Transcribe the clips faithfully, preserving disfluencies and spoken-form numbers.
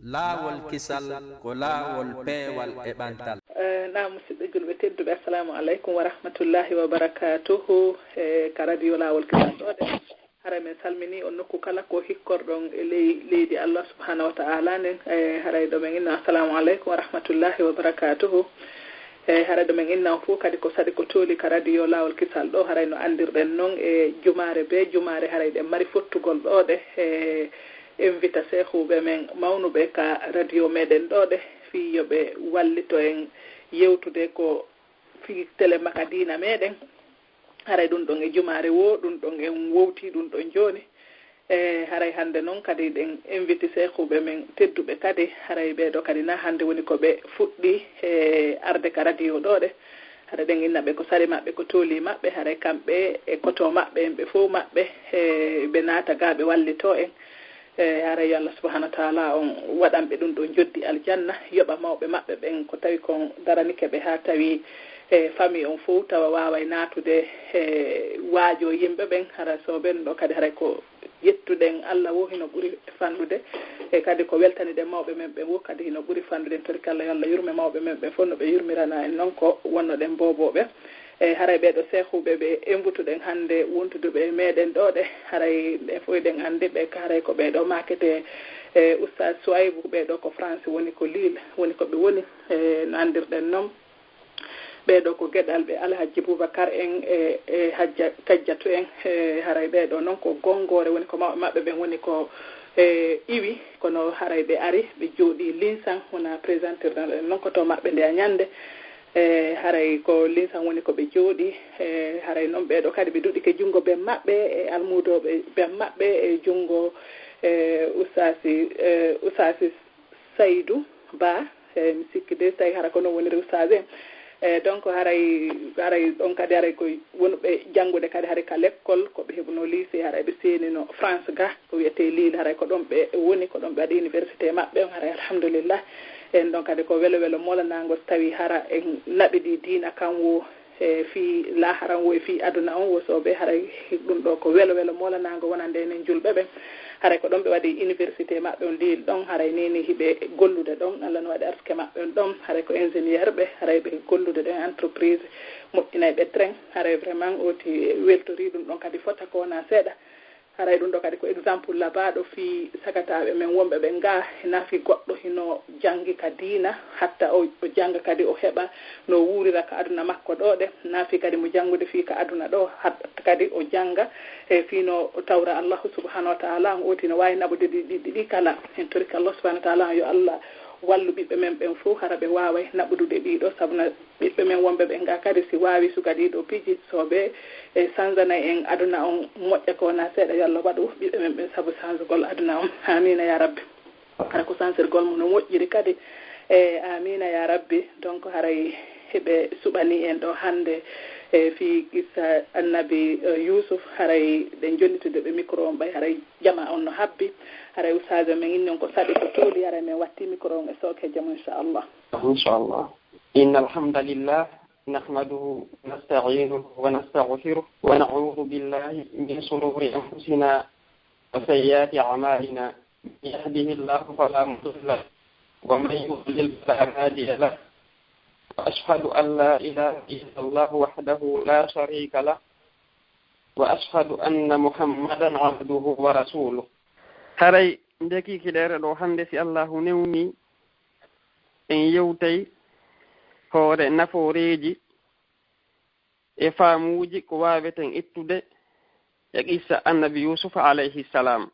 Laawol kisal ko laawol peewal e ɓantal. Eh, naam, musidɓe julɓe tedduɓe, assalamu aleykum wa rahmatullahi wa barakatuhu. Eh, ka radio Laawol Kisal ɗo de, haray min salmini on nokku kala ko hikkorɗon e ley leydi Allah subhanahu wa ta'ala nden. Eh, haray ɗo min inna assalamu aleykum wa rahmatullahi wa barakatuhu. Eh, haray ɗo min inna on fof kadi ko saɗi ko tooli ka radio Laawol Kisal ɗo, haray no anndirɗen non e jumaare be jumaare haray ɗen mari fottugol ɗo de. Eh, invita seehuuɓe men mawnuɓe ka radio meɗen ɗo de, fii yo ɓe wallito en yewtude ko fii tele maka diina meɗen. Haray ɗum ɗon e jumaare woo, ɗum ɗon en wowtii ɗum ɗon jooni. E haray hannde noon kadi ɗen inviti seehuuɓe men tedduɓe kadi, haray ɓee ɗoo kadi na hannde woni ko ɓe fuɗɗi e arde ka radio ɗoo de. Haray ɗen inna ɓe ko sari maɓɓe, ko tooli maɓɓe, haray kamɓe e koto maɓɓe en ɓe fow maɓɓe, e ɓe naata gaa ɓe wallitoo en. E haray yo Allah subhanahu wa ta'ala on waɗan ɓe ɗum ɗo joddi aljanna, yoɓa mawɓe maɓɓe ɓen ko tawi kon daranike ɓe haa tawi e famille on fow tawa waaway naatude e waajoo yimɓe ɓen. Haray so ɓen ɗo kadi haray ko ƴettuɗen Allah woo hino ɓuri fanɗude, e kadi ko weltaniɗen mawɓe men ɓen woo kadi hino ɓuri fanɗude. En torike Allah yo Allah yurme mawɓe men ɓen fow no ɓe yurmirana en non ko wonnoɗen boobooɓe. E haray ɓee ɗoo seehuuɓe ɓe envutuɗen hannde wontuduɓe e meɗen ɗoo de, haray ɓe fow eɗen anndi ɓe, haray ko ɓee ɗoo maakete e Oustaz Souaibou, ɓee ɗoo ko France woni, ko Lille woni ko ɓe woni. E no anndirɗen non, ɓee ɗoo ko geɗalɓe Alhajji Boubacar en e, e Hajja Kajjatu en. E haray ɓee ɗoo non ko Gonngoore woni ko mawɓe maɓɓe ɓen woni ko e iwi, kono haray ɓe ari, ɓe jooɗii linsan, wona présentirɗen non ko to maɓɓe nde a ñannde. E haray ko linsan woni ko ɓe jooɗii. E haray non ɓee ɗoo kadi ɓe duɗike junngo ben maɓɓe e almuudooɓe ben maɓɓe e junngo e Oustaz, e Oustaz Saydou Ba. E mi sikki de tawi hara ko non woniri Oustaz en. E donc haray, haray ɗon kadi haray ko wonuɓe janngude kadi haray ka lekkol, ko ɓe heɓunoo lycée, haray ɓe seeninoo France ga, ko wiyetee Lille, haray ko ɗon ɓe woni, ko ɗon ɓe waɗi université maɓɓe on, haray alhamdulillah. En ɗon kadi ko welo welo moolanaango so tawi hara en naɓidii diina kan woo, e fii laaharan woo, e fii aduna on woo, sooɓe, haray ɗum ɗoo ko welo welo moolanaango wonande enen julɓe ɓen. Haray ko ɗon ɓe waɗi université maɓɓe on Lille ɗon, haray nii nii hiɓe gollude ɗon, Allah no waɗi arsike maɓɓe on ɗon, haray ko ingénieur ɓe, haray ɓe gollude ɗon e entreprise moƴƴinayɓe train. Haray vraiment ooti weltorii ɗum ɗon kadi fota ko wonaa seeɗa. Haray ɗum ɗoo kadi ko exemple labaaɗo fii sagataaɓe men wonɓe ɓen gaa, na fii goɗɗo hino janngi ka diina, hatta o, o jannga kadi o heɓa no wuurira ka aduna makko ɗoo de, na fii kadi mo janngude fii ka aduna ɗoo, hatta kadi o jannga e fii no tawra Allahu subhanahu wa ta'ala on ooti no waawi naɓude ɗi, ɗi, ɗi, ɗi kala. En torike Allah subhanahu wa ta'ala on yo Allah wallu ɓiɓɓe men ɓen fow, hara ɓe waaway naɓudude ɗii ɗoo, sabu na ɓiɓɓe men wonɓe ɓen gaa kadi si waawi suga ɗii ɗoo piiji, so ɓe e sanzanay en aduna on moƴƴa ko wonaa seeɗa, yo Allah waɗu ɓiɓɓe men ɓen sabu sanzugol aduna on. Amiina yaa Rabbi. Hara ko sansirgol mo no moƴƴiri kadi. E amiina yaa Rabbi. Donc haray hiɓe suɓanii en ɗoo hannde e fii qissa annabi, e, Yuusuf. Haray ɗen jonnitude ɓe micro on ɓay haray jamaa on no habbi. Haray ustaajo men inni on ko saɗi ko tooli, haray men watti micro on e sookeejo mo, inchallah. Inchallah. إن الحمد لله نحمده ونستعينه ونستغفره ونعوذ بالله من شرور أنفسنا وسيئات أعمالنا. من يهده الله فلا مضل له ومن يضلل فلا هادي له. وأشهد أن لا إله إلا الله وحده لا شريك له. وأشهد أن محمدا عبده ورسوله. Haray nde kiikiiɗeere ɗoo hannde, si Allaahu newnii, en yewtay hoore nafooreeji e faamuuji ko waaweten ittude e qissa Annabi Yuusufa alayhi salaam.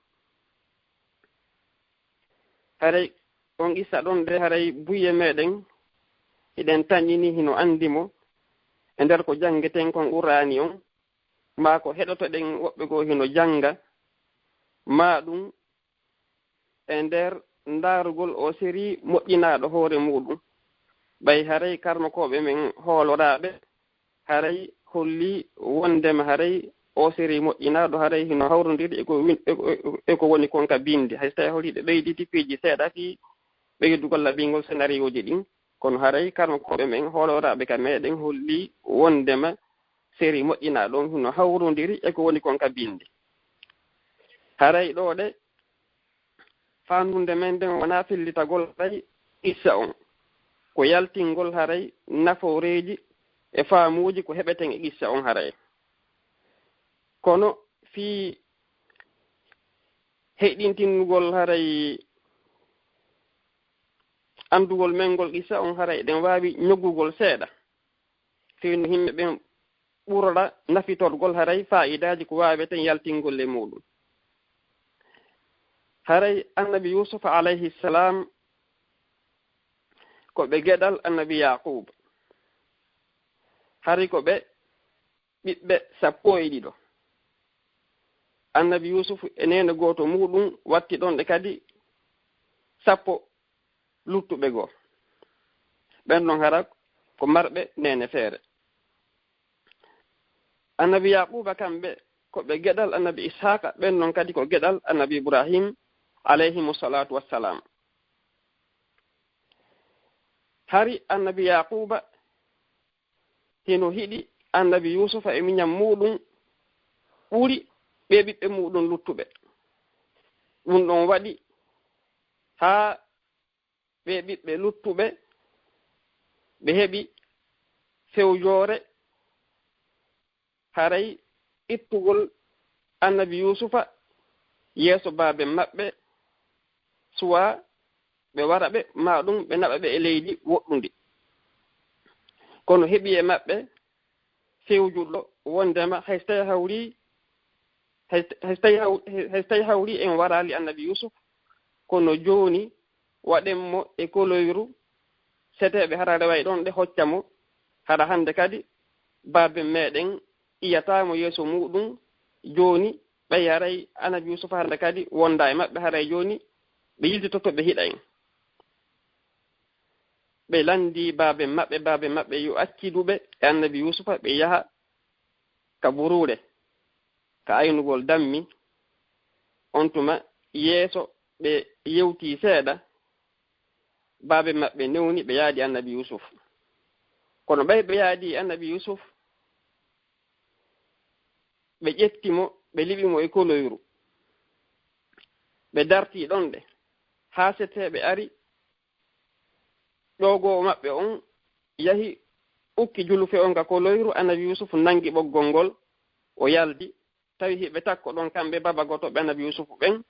Haray on qissa ɗon de, haray buy e meɗen hiɗen tanƴini hino anndi mo e nder ko janngeten kon Qur'aani on, maa ko heɗotoɗen woɓɓe goo hino jannga, maa ɗum e nder ndaarugol oo seri moƴƴinaaɗo hoore muuɗum. Ɓay haray karmakooɓe men hooloraaɓe haray holli wonndema haray oo seri moƴƴinaaɗo haray hino hawrondiri e ko win-, e ko, e ko woni kon ka binndi. Hay so tawii hawri hiɓe ɓeyditi piiji seeɗa fii ɓeydugol laɓingol senariyooji ɗin, kono haray karmakooɓe men hooloraaɓe ka meɗen holli wonndema seri moƴƴinaaɗo on hino hawrondiri e ko woni kon ka binndi. Haray ɗoo ɗe, faandunde men nden wonaa fillitagol haray qissa on, ko yaltingol haray nafooreeji e faamuuji ko heɓeten e qissa on haray. Kono fii heyɗintingol haray anndugol men ngol qissa on, haray eɗen waawi ñoggugol seeɗa fii no yimɓe ɓen ɓurora nafitorgol haray faayidaaji ko waaweten yaltingol e muuɗum. Haray annabi Yuusufa alayhi salaam ko ɓe geɗal annabi Yaaquuba. Hari ko ɓe ɓiɓɓe sappo e ɗiɗo. Annabi Yuusuf e neene gooto muuɗum watti ɗon ɗe kadi sappo luttuɓe goo. Ɓen ɗon hara ko marɓe neene feere. Annabi Yaaquuba kamɓe ko ɓe geɗal annabi Ishaaqa, ɓen ɗon kadi ko geɗal annabi Ibrahim alayhimu salaatu wassalaam. Hari annabi Yaaquuba hino hiɗi annabi Yuusufa e miñan muuɗum ɓuri ɓee ɓiɓɓe muuɗum luttuɓe. Ɗum ɗon waɗi haa ɓee ɓiɓɓe luttuɓe ɓe heɓi fewjoore haray ittugol annabi Yuusufa yeeso baaben maɓɓe, suwaa ɓe wara ɓe, maa ɗum ɓe naɓa ɓe e leydi woɗɗundi. Kono heɓi e maɓɓe fewjuɗo wondema hay so tawi hawri, hay, hay so tawi haw-, hay so tawi hawri en waraali annabi Yuusuf, kono jooni waɗen mo e koloyru seteeɓe hara reway ɗon ɗe hocca mo, hara hannde kadi baaben meɗen iyataamo yeeso muuɗum. Jooni ɓay haray annabi Yuusuf hannde kadi wonda e maɓɓe, haray jooni ɓe yiltitoto ɓe hiɗa en. Ɓe lanndi baaben maɓɓe, baaben maɓɓe yo accidu ɓe e annabi Yuusufa, ɓe yaha ka buruure, ka aynugol dammi. On tuma yeeso ɓe yewti seeɗa, baaben maɓɓe newni ɓe yaadi annabi Yuusuf. Kono ɓay ɓe yaadi annabi Yuusuf, ɓe ƴetti mo, ɓe liɓi mo e koloyru. Ɓe darti ɗon ɗe haa seteeɓe ari. Ɗoogoowo maɓɓe on yahi ukki julufe on ka koloyru, annabi Yuusuf nangi ɓoggol ngol, o yaldi. Tawi hiɓe takko ɗon kamɓe baba gooto ɓe annabi Yuusufu ɓen.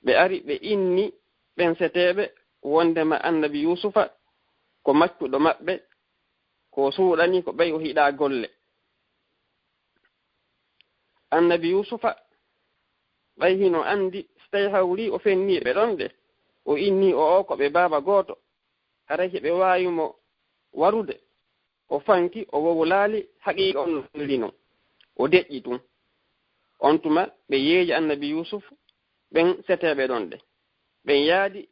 Ɓe ari ɓe inni ɓen seteeɓe wondema annabi Yuusufa ko maccuɗo maɓɓe, ko o suuɗani ko ɓay o hiɗa golle. Annabi Yuusufa ɓay hino anndi so tawi hawri o fenni ɓe ɗon ɗe, o inni o o ko ɓe baaba gooto, haray hiɓe waawi mo warude. O fanki, o wowlaali haqiiqa on no holli non. O deƴƴi tun. On tuma ɓe yeeji annabi Yuusuf ɓen seteeɓe ɗon ɗe. Ɓen yaadi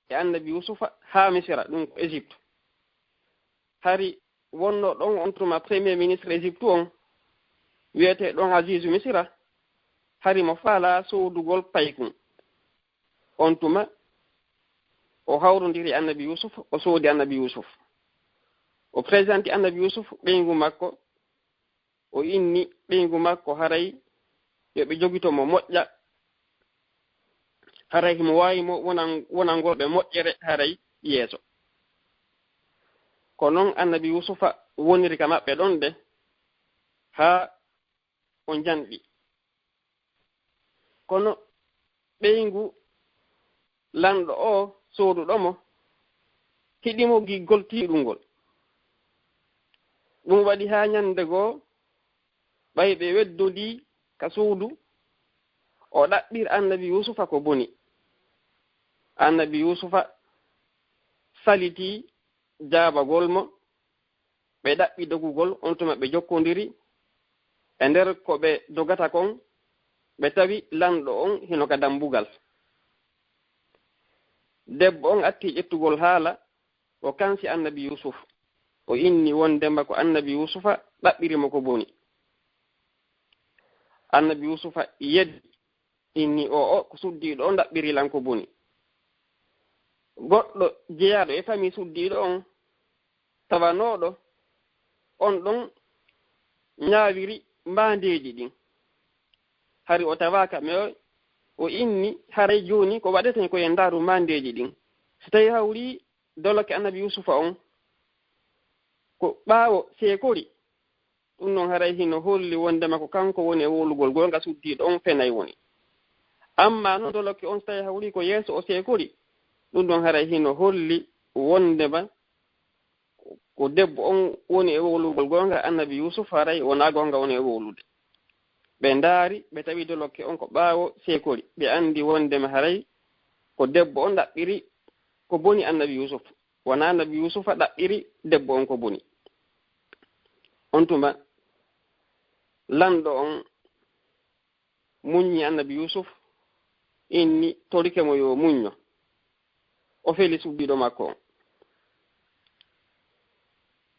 e annabi Yuusufa haa Misira, ɗum ko Égypte. Hari wonno ɗon on tuma premier ministre Égypte on, wiyetee ɗon Azizu Misira, hari mo faalaa soodugol paykun. On tuma o hawrondiri annabi Yuusuf, o soodi annabi Yuusuf. O présenté annabi Yuusuf ɓeyngu makko, o inni ɓeyngu makko haray yo ɓe jogito mo moƴƴa, haray himo waawi mo wonan-, wonangol ɓe moƴƴere haray yeeso. Ko non annabi Yuusufa woniri ka maɓɓe ɗon ɗe, haa o njanɗi. Kono ɓeyngu lanɗo o sooduɗo mo hiɗi mo giggol tiiɗungol. Ɗum waɗi haa ñande goo, ɓay ɓe weddodii ka suudu, o ɗaɓɓir annabi Yuusufa ko boni. Annabi Yuusufa salitii jaabagol mo, ɓe ɗaɓɓi dogugol, on tuma ɓe jokkondiri. E nder ko ɓe dogata kon, ɓe tawi lanɗo on hino ka dambugal. Debbo on atti ƴettugol haala, o kansi annabi Yuusuf. O inni wondema ko annabi Yuusufa ɗaɓɓiri mo ko boni. Annabi Yuusufa yeddi, inni o o ko suddiiɗo on ɗaɓɓiri lan ko boni. Goɗɗo jeyaaɗo e famii suddiiɗo on, tawanooɗo on ɗon ñaawiri mbaandeeji ɗin. Hari o tawaaka, mais o inni, haray jooni ko waɗeten ko en ndaaru maandeeji ɗin. So tawii hawri doloke annabi Yuusufa on ko ɓaawo seekori, ɗum ɗon haray hino holli wondema ko kanko woni e wowlugol goonga, suddiiɗo on fenay woni. Amma non doloke on so tawii hawri ko yeeso o seekori, ɗum ɗon haray hino holli wondema ko debbo on woni e wowlugol goonga, annabi Yuusuf haray wonaa goonga woni e wowlude. Ɓe ndaari, ɓe tawi doloke on ko ɓaawo seekori. Ɓe anndi wondema haray ko debbo on ɗaɓɓiri ko boni annabi Yuusuf. Wonaa annabi Yuusufa ɗaɓɓiri debbo on ko boni. On tuma, lanɗo on muññi annabi Yuusuf, inni torike mo yo muñño. O feli suddiiɗo makko on.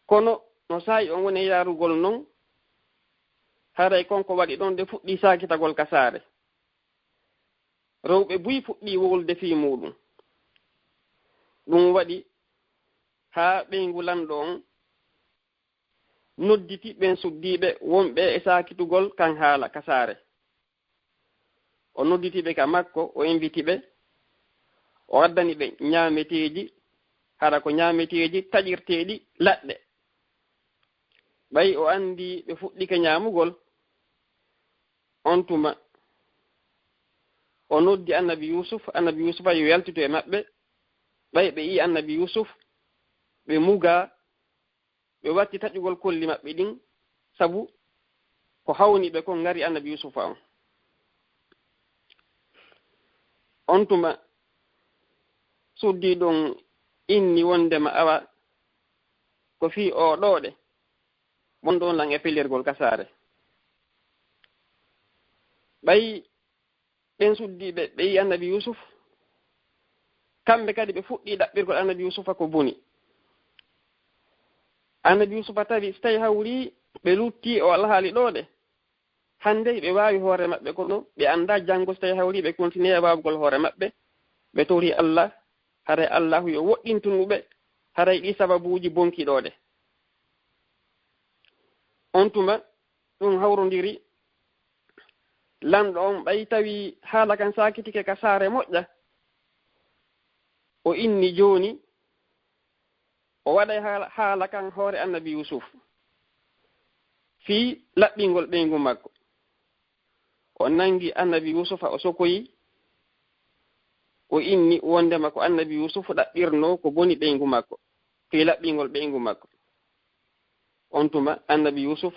Kono no saa'i on woni e yaarugol non, haray kon ko waɗi ɗon ɗe fuɗɗi saakitagol ka saare. Rewɓe buy fuɗɗi wowlude fii muuɗum. Ɗum waɗi haa ɓeyngu lanɗo on nodditi ɓen suddiiɓe wonɓe e saakitugol kan haala ka saare. O nodditi ɓe ka makko, o inviti ɓe, o addani ɓe ñaameteeji, hara ko ñaameteeji taƴirteeɗi laɗɗe. Ɓay o anndi ɓe fuɗɗike ñaamugol, on tuma o noddi annabi Yuusuf, annabi Yuusufa yo yaltitu e maɓɓe. Ɓay ɓe yi'i annabi Yuusuf, ɓe mugaa, ɓe watti taƴugol kolli maɓɓe ɗin, sabu ko hawni ɓe kon ngari annabi Yuusufa on. On tuma suddiiɗo on inni wondema awa ko fii oo ɗoo ɗe, wonɗo on lan e pelirgol ka saare. Ɓay ɓen suddiiɓe ɓe yi'i annabi Yuusuf, kamɓe kadi ɓe fuɗɗi ɗaɓɓirgol annabi Yuusufa ko boni. Annabi Yuusufa tawi so tawi hawri ɓe lutti o alhaali ɗoo ɗe, hannde ɓe waawi hoore maɓɓe, kono ɓe anndaa janngo so tawi hawri ɓe kontinee waawugol hoore maɓɓe. Ɓe tori Allah, haray Allahu yo woɗɗintun ɓe, haray ɗi sababuuji bonki ɗoo ɗe. On tuma ɗum hawrondiri, lanɗo on ɓay tawi haala kan saakitike ka saare moƴƴa, o inni jooni o waɗay haala, haala kan hoore annabi Yuusuf fii laɓɓingol ɓeyngu makko. O nangi annabi Yuusufa, o sokoyi, o inni wondema ko annabi Yuusuf ɗaɓɓirnoo ko boni ɓeyngu makko, fii laɓɓingol ɓeyngu makko. On tuma annabi Yuusuf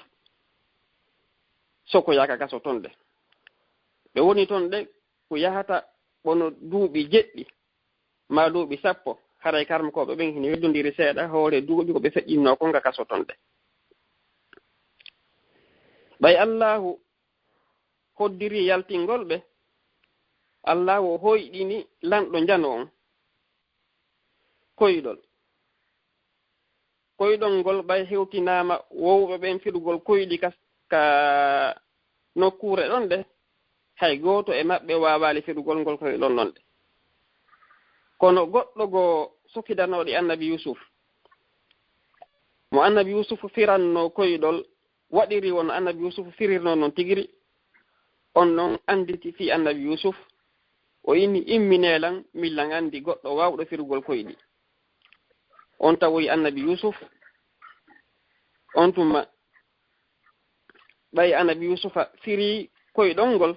sokoyaaka kaso ton de. Ɓe woni ton de ko yahata bono duuɓi jeɗɗi maa duuɓi sappo, haray karmokooɓe ɓen hino weddondiri seeɗa hoore duuɓi ko ɓe feƴƴinnoo kon ka kaso ton de. Ɓay Allaahu hoddiri yaltingol ɓe, Allaahu o hoyɗini lanɗo njano on koyɗol. Koyɗol ngol ɓay hewtinaama wowɓe ɓen firugol koyɗi ka, ka nokkuure ɗon de, hay gooto e maɓɓe waawaali firugol ngol koyɗol non de. Kono goɗɗo goo sokidanooɗi annabi Yuusuf, mo annabi Yuusuf firannoo koyɗol, waɗiri wano annabi Yuusuf firirnoo non tigiri, on non annditi fii annabi Yuusuf, o inni, "Imminee lan, min lan anndi goɗɗo waawɗo firugol koyɗi." On tawoyi annabi Yuusuf, on tuma ɓay annabi Yuusufa firii koyɗol ngol,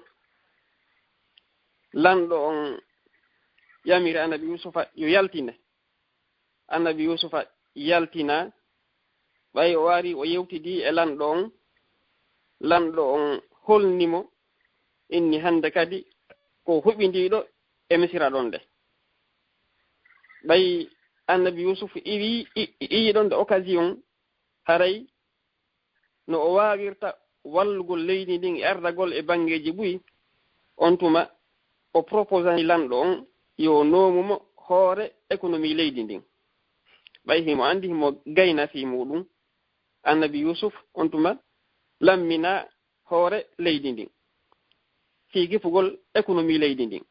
lanɗo on yamiri annabi Yuusufa yo yaltine. Annabi Yuusufa yaltina, ɓay o ari o yewtidi e lanɗo on, lanɗo on holni mo, inni hannde kadi ko huɓindiiɗo e Misira ɗon de. Ɓay annabi Yuusuf iwi, i-, i-, iwi ɗon de occasion, haray no o waawirta wallugol leydi ndin e ardagol e banngeeji buy, on tuma o proposani lanɗo on yo noomu mo hoore économie leydi ndin. Ɓay himo anndi himo gayna fii muuɗum, annabi Yuusuf on tuma lammina hoore leydi ndin fii gifugol économie leydi ndin.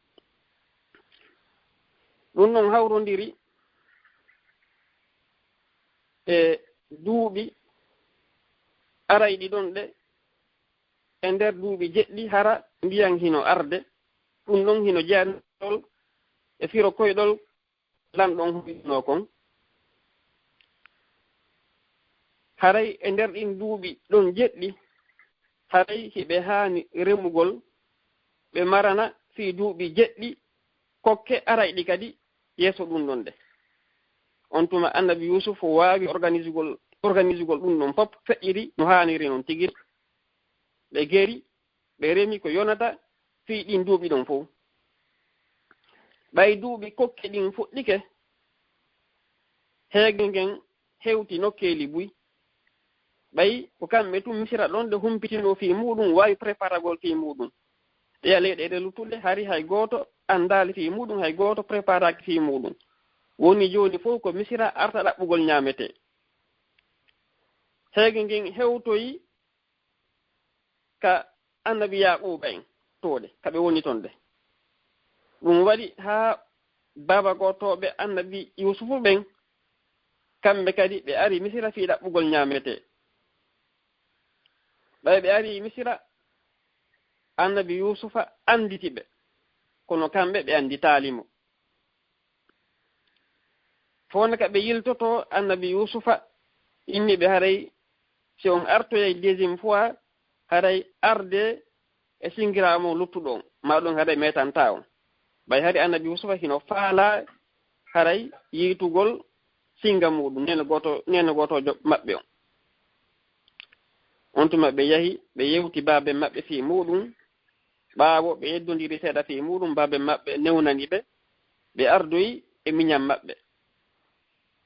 Ɗum non hawrondiri e duuɓi arayɗi ɗon ɗe, e nder duuɓi jeɗɗi hara ndiyan hino arde, Ɗum noon hino jeyaa e firo koyɗol lanɗo on hoyɗunoo kon. Haray e nder ɗin duuɓi ɗon jeɗɗi, haray hiɓe haani remugol, ɓe marana fii duuɓi jeɗɗi kokke arayɗi kadi yeeso ɗum ɗon de. On tuma annabi Yuusuf waawi organisugol, organisugol ɗum ɗon fof feƴƴiri no haaniri non tigi. Ɓe geri, ɓe remi ko yonata fii ɗin duuɓi ɗon fof. Ɓay duuɓi kokke ɗin fuɗɗike, heege ngen hewti nokkeeli buy. Ɓay ko kamɓe tun Misira ɗon de humpitinoo fii muuɗum, waawi preparagol fii muuɗum. Ɗeya leyɗeele luttuɗe, hari hay gooto anndaali fii muuɗum, hay gooto preparaaki fii muuɗum. Woni jooni fow ko Misira arta ɗaɓɓugol ñaametee. Heege ngen hewtoyi ka annabi Yaaquuba en tooɗe, ka ɓe woni ton de. Ɗum waɗi haa baabagotooɓe annabi Yuusufu ɓen, kamɓe kadi ɓe ari Misira fii ɗaɓɓugol ñaametee. Ɓay ɓe ari Misira, annabi Yuusufa annditi ɓe, kono kamɓe ɓe annditaali mo. Fo naka ɓe yiltotoo annabi Yuusufa, inni ɓe haray si on artoyay deuxième fois, haray arde e singiraawo mon luttuɗo on, maa ɗum haray metantaa on. Ɓay hari annabi Yuusufa hino faalaa haray yiitugol singa muuɗum, neene gooto, neene gootoojo maɓɓe on. On tuma ɓe yahi, ɓe yewti baaben maɓɓe fii muuɗum. Ɓaawo ɓe yeddondiri seeɗa fii muuɗum, baaben maɓɓe newnani ɓe, ɓe ardoyi e miñan maɓɓe.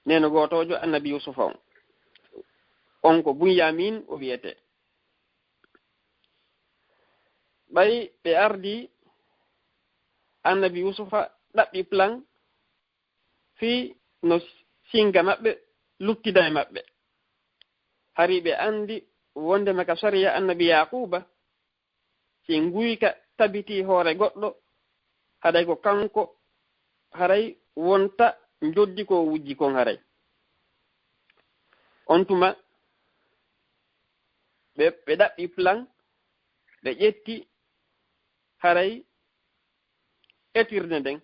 Neene gootoojo annabi Yuusufa on. On ko Bunyamin o wi'etee. Ɓay ɓe ardi, annabi Yuusufa ɗaɓɓi plan fii no singa maɓɓe luttida e maɓɓe. Hari ɓe anndi wondema ka sariya annabi Yaaquuba, si nguyka tabitii hoore goɗɗo, haray ko kanko, haray wonta njoddi ko o wujji kon haray. On tuma, ɓe, ɓe ɗaɓɓi plan, ɓe ƴetti haray etirde nden.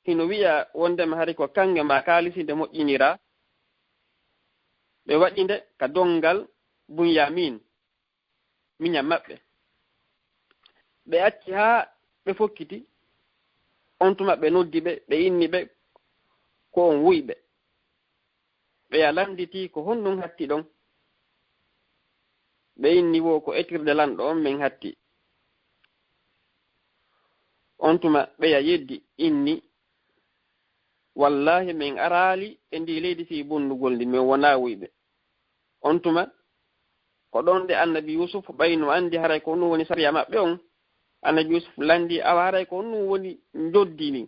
Hino wi'a wondema hari ko kanŋe maa kaalisi nde moƴƴiniraa. Ɓe waɗi nde ka dongal Bunyamin, miñan maɓɓe. Ɓe acci haa ɓe fokkiti, on tuma ɓe noddi ɓe, ɓe inni ɓe ko on wuyɓe. Ɓeya lannditi ko honɗum hatti ɗon. Ɓe inni wo ko etirde lanɗo on men hatti. On tuma ɓeya yeddi inni, wallaahi men araali e ndi leydi fii bonnugol ndi, men wonaa wuyɓe. On tuma ko ɗon de annabi Yuusuf ɓay no anndi haray ko ɗum woni sariya maɓɓe on. Annabi Yuusuf lanndi, awa haray ko ɗum woni njoddi ndin.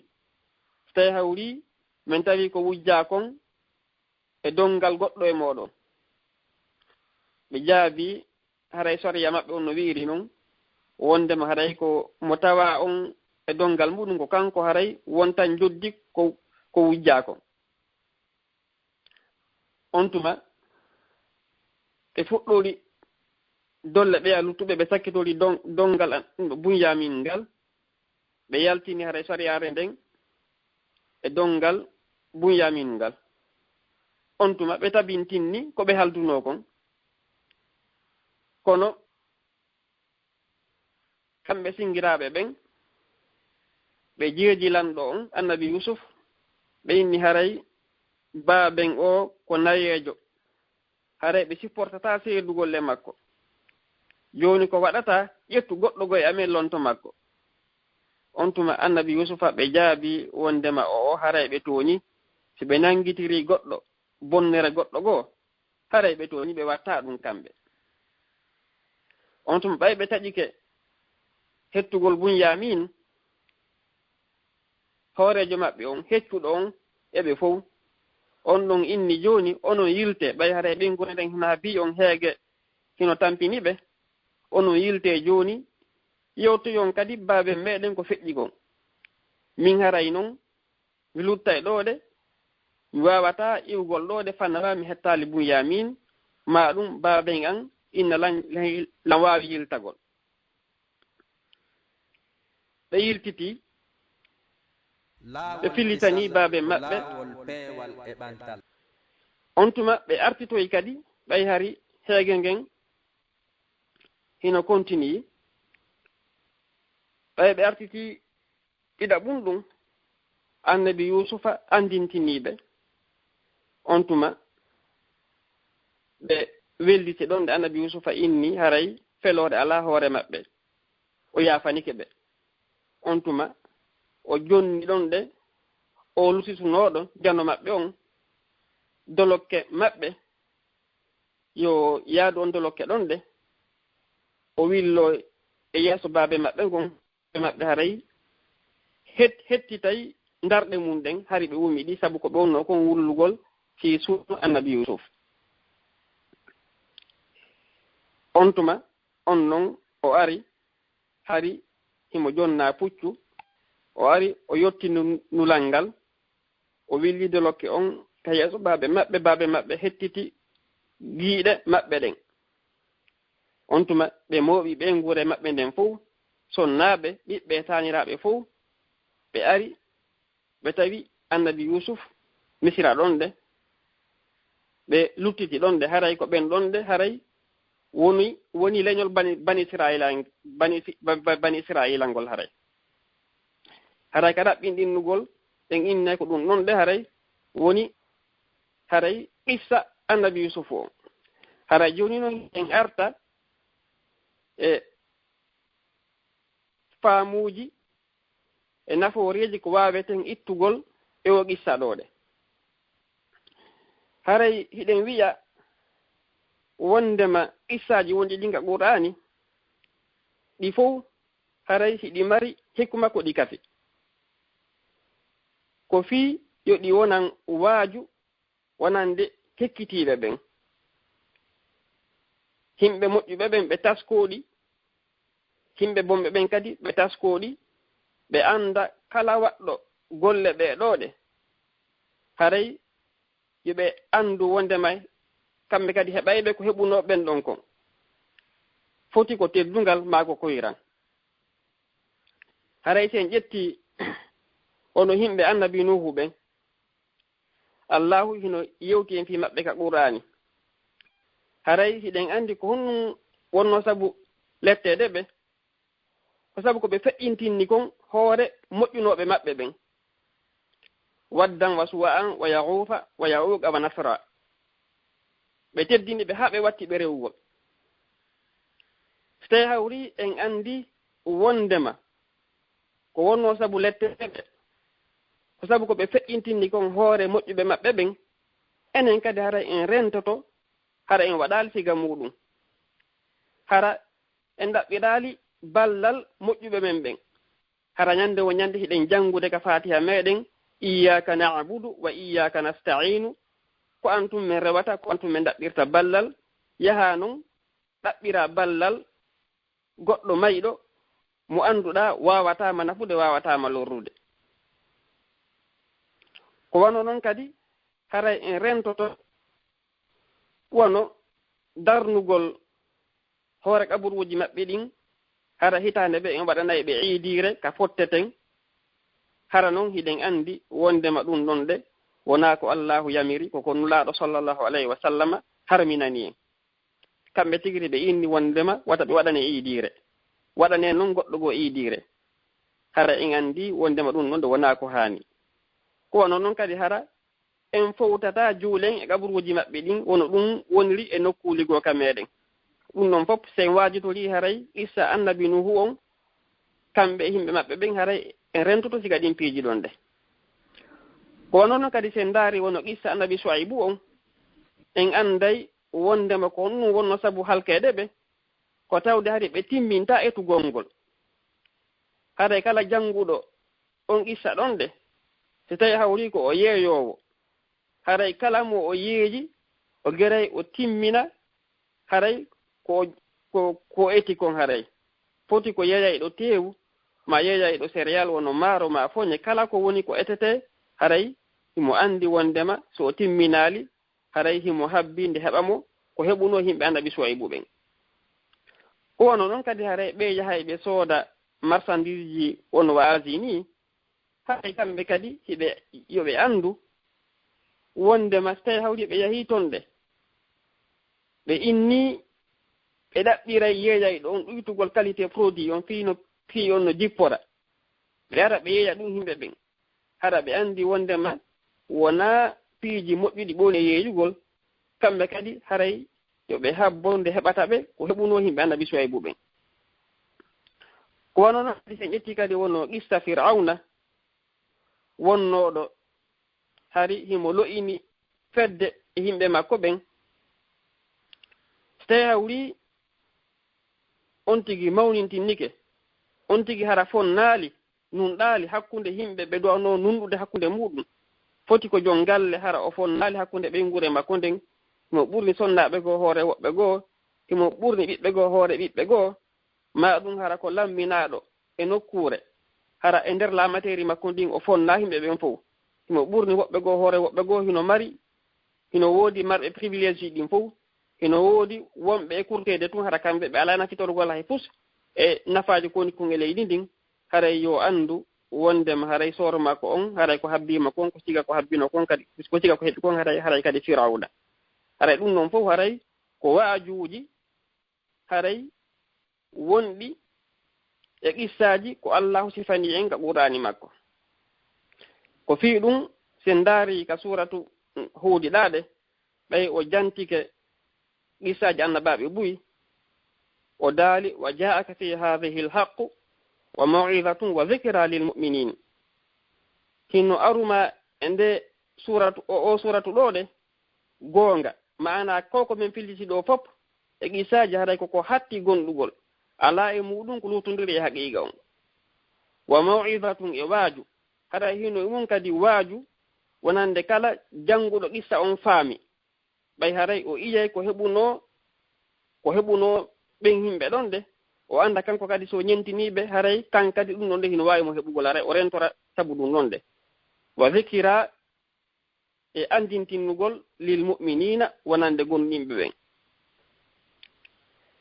So tawi hawri men tawi ko wujjaa kon e donngal goɗɗo e mooɗon. Ɓe jaabi, haray sariya maɓɓe on no wi'iri non, wondema haray ko mo tawaa on e donngal muɗum ko kanko haray wonta njoddi ko, ko wujjaa kon. On tuma, ɓe fuɗɗori dolle ɓeya luttuɓe, ɓe sakkitori don-, donngal an-, Bunyamin ngal, ɓe yaltini haray sariyaare nden e donngal Bunyamin ngal. On tuma ɓe tabintinni ko ɓe haldunoo kon. Kono kamɓe singiraaɓe ɓen, ɓe jeeji lanɗo on, annabi Yuusuf, ɓe inni haray baaben o ko nayeejo. Haray ɓe sipportataa seedugol e makko. Jooni ko waɗata, ƴettu goɗɗo goo e amen lonto makko. On tuma annabi Yuusufa ɓe jaabi wondema o, o haray ɓe tooñi. Si ɓe nanngitirii goɗɗo, bonnere goɗɗo goo, haray ɓe tooñi, ɓe watta ɗum kamɓe. On tuma ɓay ɓe taƴike hettugol Bunyamin, hooreejo maɓɓe on, heccuɗo on e ɓe fow. On ɗon inni jooni, onon yilte, ɓay haray ɓeynguure nden hino habii on heege hino tampini ɓe. Onon yilte jooni, yewtoyon kadi baaben meɗen ko feƴƴi kon. Min haray non, mi luttay ɗoo de, mi waawataa iwgol ɗoo de, fanamaa mi hettaali Bunyamin, maa ɗum baaben an inna lan, lan, lan waawi yiltagol. ɓe yiltitii, ɓe fillitanii baabe maɓɓe. On tuma ɓe artitoyi kadi, ɓay hari heege ngen hino kontinii. Ɓay ɓe artitii ɗiɗaɓun ɗun, annabi Yuusufa andintinii ɓe. On tuma ɓe welliti ɗon nde annabi Yuusufa inni haray feloore alaa hoore maɓɓe. O yaafanike ɓe. On tuma o jonni ɗon nde o lutitunooɗo jano maɓɓe on, dolokke maɓɓe, yo yaadu on dolokke ɗon nde o willo e yeeso baabe maɓɓe ngon, ɓe maɓɓe haray het-, hettitay ndarɗe mun ɗen, hari ɓe wumi ɗi, sabu ko ɓe wonnoo kon wullugol fii suuno annabi Yuusuf. On tuma, on non o ari, hari himo jonnaa puccu, o ari, o yotti nu-, nulal ngal, o willi dolokke on ka yeeso baabe maɓɓe, baabe maɓɓe hettiti giiɗe maɓɓe ɗen. On tuma ɓe mooɓi ɓeynguure maɓɓe nden fow, sonnaaɓe, ɓiɓɓe, taaniraaɓe fow, ɓe ari, ɓe tawi annabi Yuusuf Misira ɗon nde, ɓe luttiti ɗon nde, haray ko ɓen ɗon nde, haray woni, woni leñol bani, bani Israa'iila, bani, ba-, ba-, bani Israa'iila ngol haray. Haray ka ɗaɓɓinɗinnugol, en innay ko ɗun ɗon nde haray woni, haray qissa annabi Yuusufu on. Haray jooni non en arta e faamuuji e nafooreeji ko waaweten ittugol e o qissa ɗoo ɗe. Haray hiɗen wi'a wondema qissaaji wonɗi ɗin ka Qur'aani, ɗi fow haray hiɗi mari hikma ko ɗi kafi. Ko fii yo ɗi wonan waaju wonande hekkitiiɓe ɓen. Himɓe moƴƴuɓe ɓen ɓe taskoo ɗi, himɓe bonɓe ɓen kadi ɓe taskoo ɗi, ɓe anda kala waɗɗo golle ɗee ɗoo ɗe. Haray yo ɓe andu wondema kamɓe kadi heɓayɓe ko heɓunoo ɓen ɗon kon. Foti ko teddungal maa ko koyran. Haray si en ƴetti ono himɓe annabi Nuuhu ɓen, Allaahu hino yewti en fii maɓɓe ka Qur'aani. Haray hiɗen andi ko honɗun wonnoo sabu letteede ɓe. Ko sabu ko ɓe feƴƴintinni kon hoore moƴƴunooɓe maɓɓe ɓen. Waddan wa suwa'an wa Yaquufa wa Yaquuqa wa Nasra. Ɓe teddini ɓe haa ɓe watti ɓe rewugol. Si tawii hawri en andi wondema ko wonnoo sabu letteede ɓe, ko sabu ko ɓe feƴƴintinni kon hoore moƴƴuɓe maɓɓe ɓen, enen kadi hara en rentoto, hara en waɗaali siga muuɗun. Hara en ɗaɓɓiraali ballal moƴƴuɓe men ɓen. Hara ñande wo ñande hiɗen janngude ka Faatiha meɗen, "Iyyaka na'budu wa iyyaka nasta'inu." Ko an tun men rewata, ko an tun men ɗaɓɓirta ballal. Yaha non, ɗaɓɓira ballal goɗɗo mayɗo mo annduɗaa waawataa ma nafude, waawataa ma lorrude. Ko wano non kadi, haray en rentoto wano darnugol hoore qaburuuji maɓɓe ɗin, hara hitaande ɓe en waɗanay ɓe iidiire ka fotteten, hara non hiɗen anndi wondema ɗun ɗon de wonaa ko Allaahu yamiri, ko ko Nulaaɗo sallallahu alayhi wa sallama harminani en. Kamɓe tigi ri ɓe inni wondema wata ɓe waɗane iidiire. Waɗane non goɗɗo goo iidiire. Hara en anndi wondema ɗun ɗon de wonaa ko haani. Ko wano non kadi hara en fowtataa juulen e qaburuuji maɓɓe ɗin, wono ɗun woniri e nokkuuli goo ka meɗen. Ɗun non fof, si en waajotorii haray qissa annabi Nuuhu on, kamɓe e yimɓe maɓɓe ɓen, haray en rentoto siga ɗin piiji ɗon de. Ko wano non kadi, si en ndaari wono qissa annabi Suwaybu on, en annday wondema ko honɗun wonno sabu halkeede ɓe, ko tawde hari ɓe timmintaa etugol ngol. Haray kala jannguɗo on qissa ɗon de, si tawi hawri ko o yeeyoowo, haray kala mo o yeeyi, o geray o timmina, haray ko, ko, ko eti kon haray. Foti ko yeeyayɗo teewu, maa yeeyayɗo céréale wono maaro maa foñe, kala ko woni ko etete, haray himo anndi wondema so o timminaali, haray himo habbii nde heɓa mo ko heɓunoo yimɓe annabi Suwaybu ɓen. Ko wano non kadi haray ɓe yahay ɓe sooda marsandiiji on wa Asie nii, haray kamɓe kadi hiɓe, yo ɓe anndu wonndema so tawii hawri ɓe yahii ton de, ɓe innii ɓe ɗaɓɓiray yeeyayɗo on ɗuytugol qualité produit on fii no, fii on no jippora. Ɓe ara ɓe yeeya ɗum yimɓe ɓen. Hara ɓe anndi wonndema wonaa piiji moƴƴuɗi ɓe woni e yeeyugol, kamɓe kadi haray yo ɓe habbo nde heɓata ɓe ko heɓunoo yimɓe Annabi Suwaybu ɓen. Ko wano non, si en ƴettii kadi wonoo qissa Fir'awna, wonnooɗo hari himo lo'ini fedde e yimɓe makko ɓen. So tawii hawri on tigi mawnintinnike, on tigi hara fonnaali, nunɗaali hakkunde yimɓe ɓe duwanoo nunɗude hakkunde muuɗum. Foti ko jon galle, hara o fonnaali hakkunde ɓeynguure makko nden, himo ɓurni sonnaaɓe goo hoore woɓɓe goo, himo ɓurni ɓiɓɓe goo hoore ɓiɓɓe goo, maa ɗum hara ko lamminaaɗo e nokkuure, hara e nder laamateeri makko ndin o fonnaa yimɓe ɓen fow. Himo ɓurni woɓɓe goo hoore woɓɓe goo, hino mari, hino woodi marɓe privilège ɗin fow, hino woodi wonɓe e kurteede tun, hara kamɓe ɓe alaa nafitorgol hay fus e nafaaji ko woni kon e leydi ndin. Haray yo anndu wonndema haray sooro makko on, haray ko habbiima kon, ko siga ko habbinoo kon kadi, ko siga ko heɓi kon, haray, haray kadi Firawna. Haray ɗum non fow haray ko waajuuji haray wonɗi e qissaaji ko Allaahu sifanii en ka Qur'aani makko. Ko fii ɗum, si en ndaarii ka suuratu Huudi ɗaade, ɓay o jantike qissaaji annabaaɓe buy, o daali: "Wa jaa'aka fi haadhihi l-haqqu wa maw'izatun wa dhikra lil mu'minin." Hino aruma e nde suuratu, o, o suuratu ɗoo de, goonga. Maanaa ko ko men filliti ɗoo fof e qissaaji, haray ko ko hatti gondugol. Alaa e muuɗum ko luutondiri e haqiiqa on. Wa maw'izatun, e waaju. Haray hino e mum kadi waaju, wonande kala jannguɗo qissa on faami. Ɓay haray o iyay ko heɓunoo, ko heɓunoo ɓen yimɓe ɗon de, o annda kanko kadi so ñentinii ɓe, haray kan kadi ɗum ɗon de hino waawi mo heɓugol, haray o rentora sabu ɗum ɗon de. Wa dhikra, e anndintinnugol, lil mu'miniina, wonande gomɗinɓe ɓen.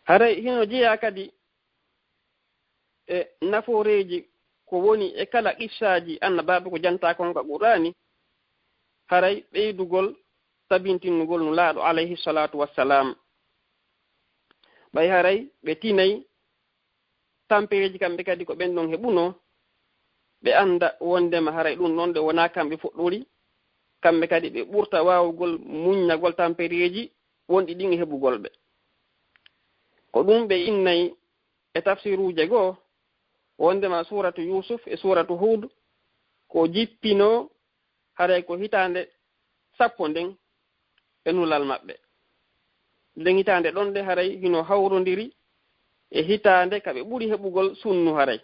Haray hino jeyaa kadi e nafooreeji ko woni e kala qissaaji annabaaɓe ko jantaa kon ka Qur'aani, haray ɓeydugol tabintinnugol Nulaaɗo alayhi salaatu wassalaam. Ɓay haray ɓe tinay tampereeji kamɓe kadi ko ɓen ɗon heɓunoo, ɓe annda wonndema haray ɗum ɗon de wonaa kamɓe fuɗɗori, kamɓe kadi ɓe ɓurta waawugol muññagol tampereeji wonɗi ɗin e heɓugol ɓe. Ko ɗum ɓe innay e tafsiruuje goo, wonndema suuratu Yuusuf e suuratu Huud ko jippinoo haray ko hitaande sappo nden e nulal maɓɓe. Nden hitaande ɗon de haray hino hawrondiri e hitaande ka ɓe ɓuri heɓugol sunnu haray.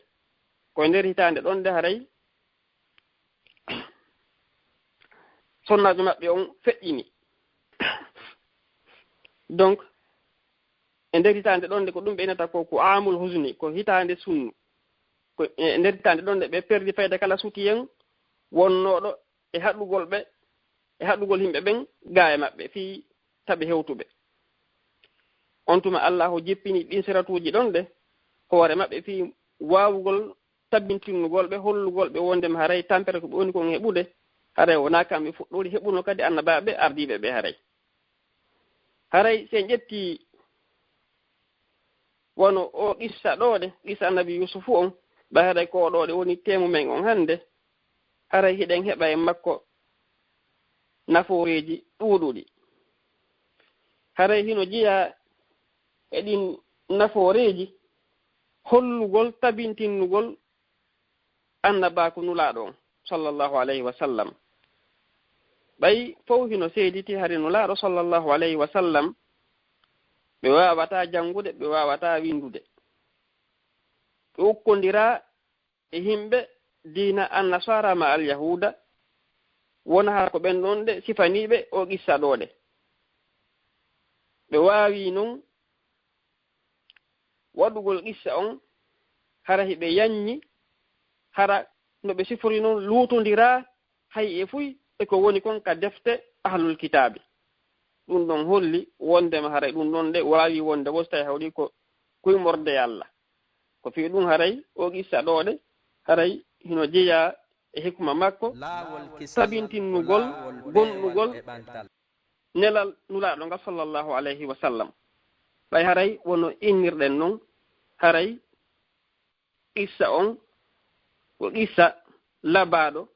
Ko e nder hitaande ɗon de haray sonnaajo maɓɓe on feƴƴini. Donc, e nder hitaande ɗon de ko ɗum ɓe innata ko, ko aamul huzni, ko hitaande sunnu. Ko e nder hitaande ɗon de ɓe perdi fayda kala sutiyen wonnooɗo e haɗugol ɓe, e haɗugol yimɓe ɓen gaa e maɓɓe fii taɓe hewtuɓe. On tuma Allaahu jippini ɗin siratuuji ɗon de hoore maɓɓe fii waawugol tabbintinnugol ɓe, hollugol ɓe wonndema haray tampere ko ɓe woni kon heɓude, haray wonaa kamɓe fuɗɗori heɓuno kadi annabaaɓe ardiiɓe ɓe haray. Haray si en ƴettii wano o qissa ɗoo de, qissa Annabi Yuusufu on, ɓay haray ko ɗoo de woni teemu men on hannde, haray hiɗen heɓa e makko nafooreeji ɗuuɗuɗi. Haray hino jeyaa e ɗin nafooreeji hollugol tabintinnugol annabaaku Nulaaɗo on, sallallahu alayhi wa sallam. Ɓay fow hino seediti hari Nulaaɗo, sallallahu alayhi wa sallam, ɓe waawataa janngude, ɓe waawataa winndude. Ɓe ukkondiraa e yimɓe diina Annasaara ma Alyahuuda, wona hara ko ɓen ɗon de sifaniiɓe o qissa ɗoo de. Ɓe waawii non waɗugol qissa on, hara hiɓe yanñi, hara no ɓe sifori non luutondiraa hay e fuy e ko woni kon ka defte ahlul kitaabi. Ɗum ɗon holli wondema haray ɗum ɗon de waawi wonde wo so tawi hawri ko kuymorde Yalla. Ko fii ɗum haray o qissa ɗoo de, haray hino jeyaa e hikma makko, tabintinnugol gonɗugol nelal Nulaaɗo ngal, sallallahu alayhi wa sallam. Ɓay haray wono innirɗen non, haray qissa on ko qissa labaaɗo,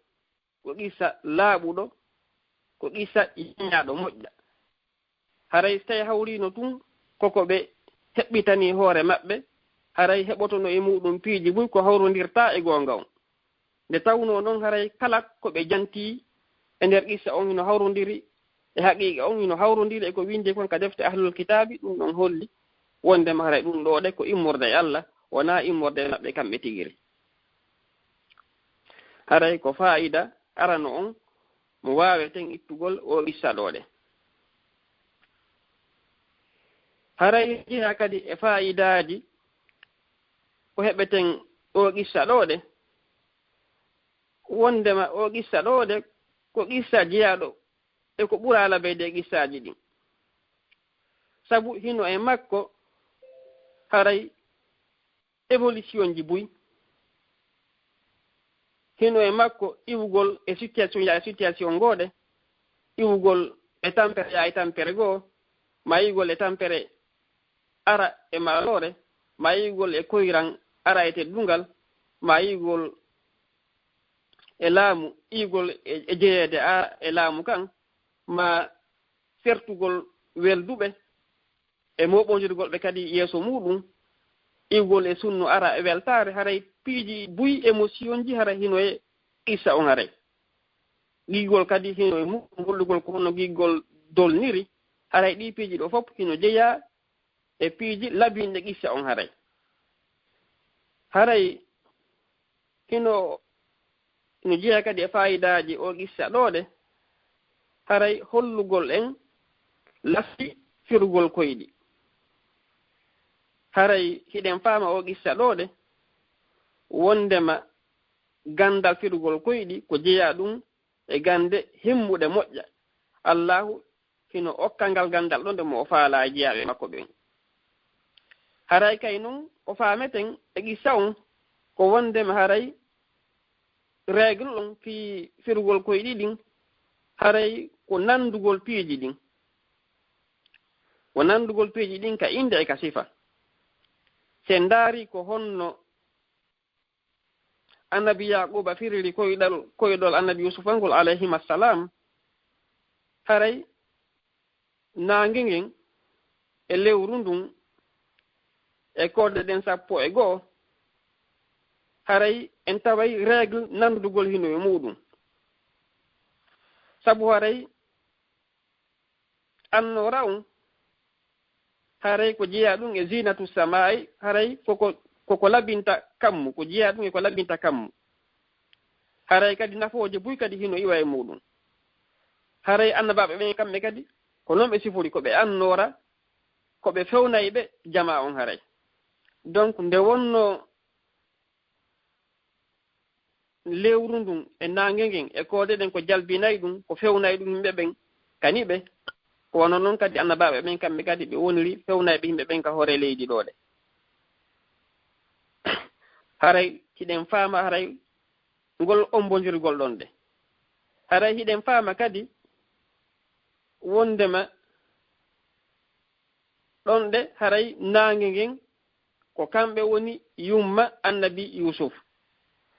ko qissa laaɓuɗo, ko qissa yiñaaɗo moƴƴa. Haray si tawi hawriino tun koko ɓe heɓɓitanii hoore maɓɓe, haray heɓotono e muuɗum piiji buy ko hawrondirtaa e goonga on. Nde tawnoo non haray kala ko ɓe jantii e nder qissa on hino hawrondiri e haqiiqa on, hino hawrondiri e ko windii kon ka defte ahlul kitaabi, ɗum ɗon holli wondema haray ɗum ɗoo de ko immorde e Allah, wonaa immorde e maɓɓe kamɓe tigiri. Haray ko faa'ida arano on mo waaweten ittugol o qissa ɗoo de. Haray jeyaa kadi e faa'idaaji ko heɓeten o qissa ɗoo de, wondema o qissa ɗoo de ko qissa jeyaaɗo e ko ɓura labeyde e qissaaji ɗin. Sabu hino e makko haray évolution ji buy. Hino e makko iwugol e situation yaa e situation goo de, iwugol e tampere yaa e tampere goo, ma iwugol e tampere ara e maloore, ma iwugol e koyran ara e teddungal, ma iwugol e laamu, iwugol e, e jeyeede ara e laamu kan, ma sertugol welduɓe e moɓondirgol ɓe kadi yeeso muuɗum, iwgol e sunnu ara e weltaare, haray piiji buy émotion ji haray hino e qissa on haray. Giggol kadi hino e muuɗum, hollugol ko honno giggol dolniri, haray ɗii piiji ɗoo fof hino jeyaa e piiji labinɗe qissa on haray. Haray hino, hino jeyaa kadi e faayidaaji o qissa ɗoo de, haray hollugol en lafti firugol koyɗi. Haray hiɗen faama o qissa ɗoo de, wondema gandal firugol koyɗi ko jeyaa ɗum e gande himmuɗe moƴƴa. Allahu hino okka ngal gandal ɗon de mo o faalaa e jeyaaɓe makko ɓen. Haray kay non ko faameten e qissa on ko wondema haray règle on fii firugol koyɗi ɗin, haray ko nandugol piiji ɗin. Ko nandugol piiji ɗin ka innde e ka sifa. Si en ndaari ko honno Annabi Yaquuba firiri koyɗal, koyɗol Annabi Yuusufa ngol, alayhima salam, haray naange ngen e lewru ndun e koode ɗen sappo e go'o, haray en taway règle nandugol hino e muuɗum. Sabu haray annoora on, haray ko jeyaa ɗum e zinatu samaa'i, haray koko, koko labinta kammu, ko jeyaa ɗum e ko labinta kammu. Haray kadi nafooje buy kadi hino iwa e muuɗum. Haray annabaaɓe ɓen kamɓe kadi, ko non ɓe sifori, ko ɓe annoora, ko ɓe fewnayɓe jamaa on haray. Donc, nde wonnoo lewru ndun e naange ngen e koode ɗen ko jalbinay ɗum, ko fewnay ɗum yimɓe ɓen, kani ɓe. Ko wano non kadi annabaaɓe ɓen kamɓe kadi ɓe woniri fewnayɓe yimɓe ɓen ka hoore leydi ɗoo de. Haray hiɗen faama haray ngol ombondirgol ɗon de. Haray hiɗen faama kadi wondema ɗon de haray naange ngen ko kamɓe woni yumma annabi Yuusuf.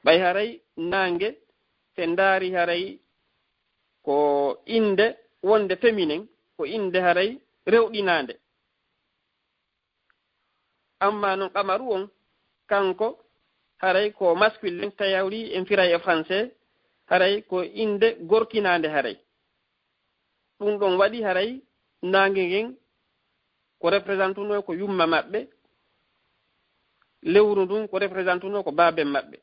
Ɓay haray naange, si en ndaari haray ko innde wonde féminin, ko innde haray rewɗinaande. Amma non qamaru on, kanko haray ko masculin, tayawri en firay e français, haray ko innde gorkinaande haray. Ɗum ɗon waɗi haray naange ngen ko représentunoo ko yumma maɓɓe, lewru ndun ko représentunoo ko baaben maɓɓe,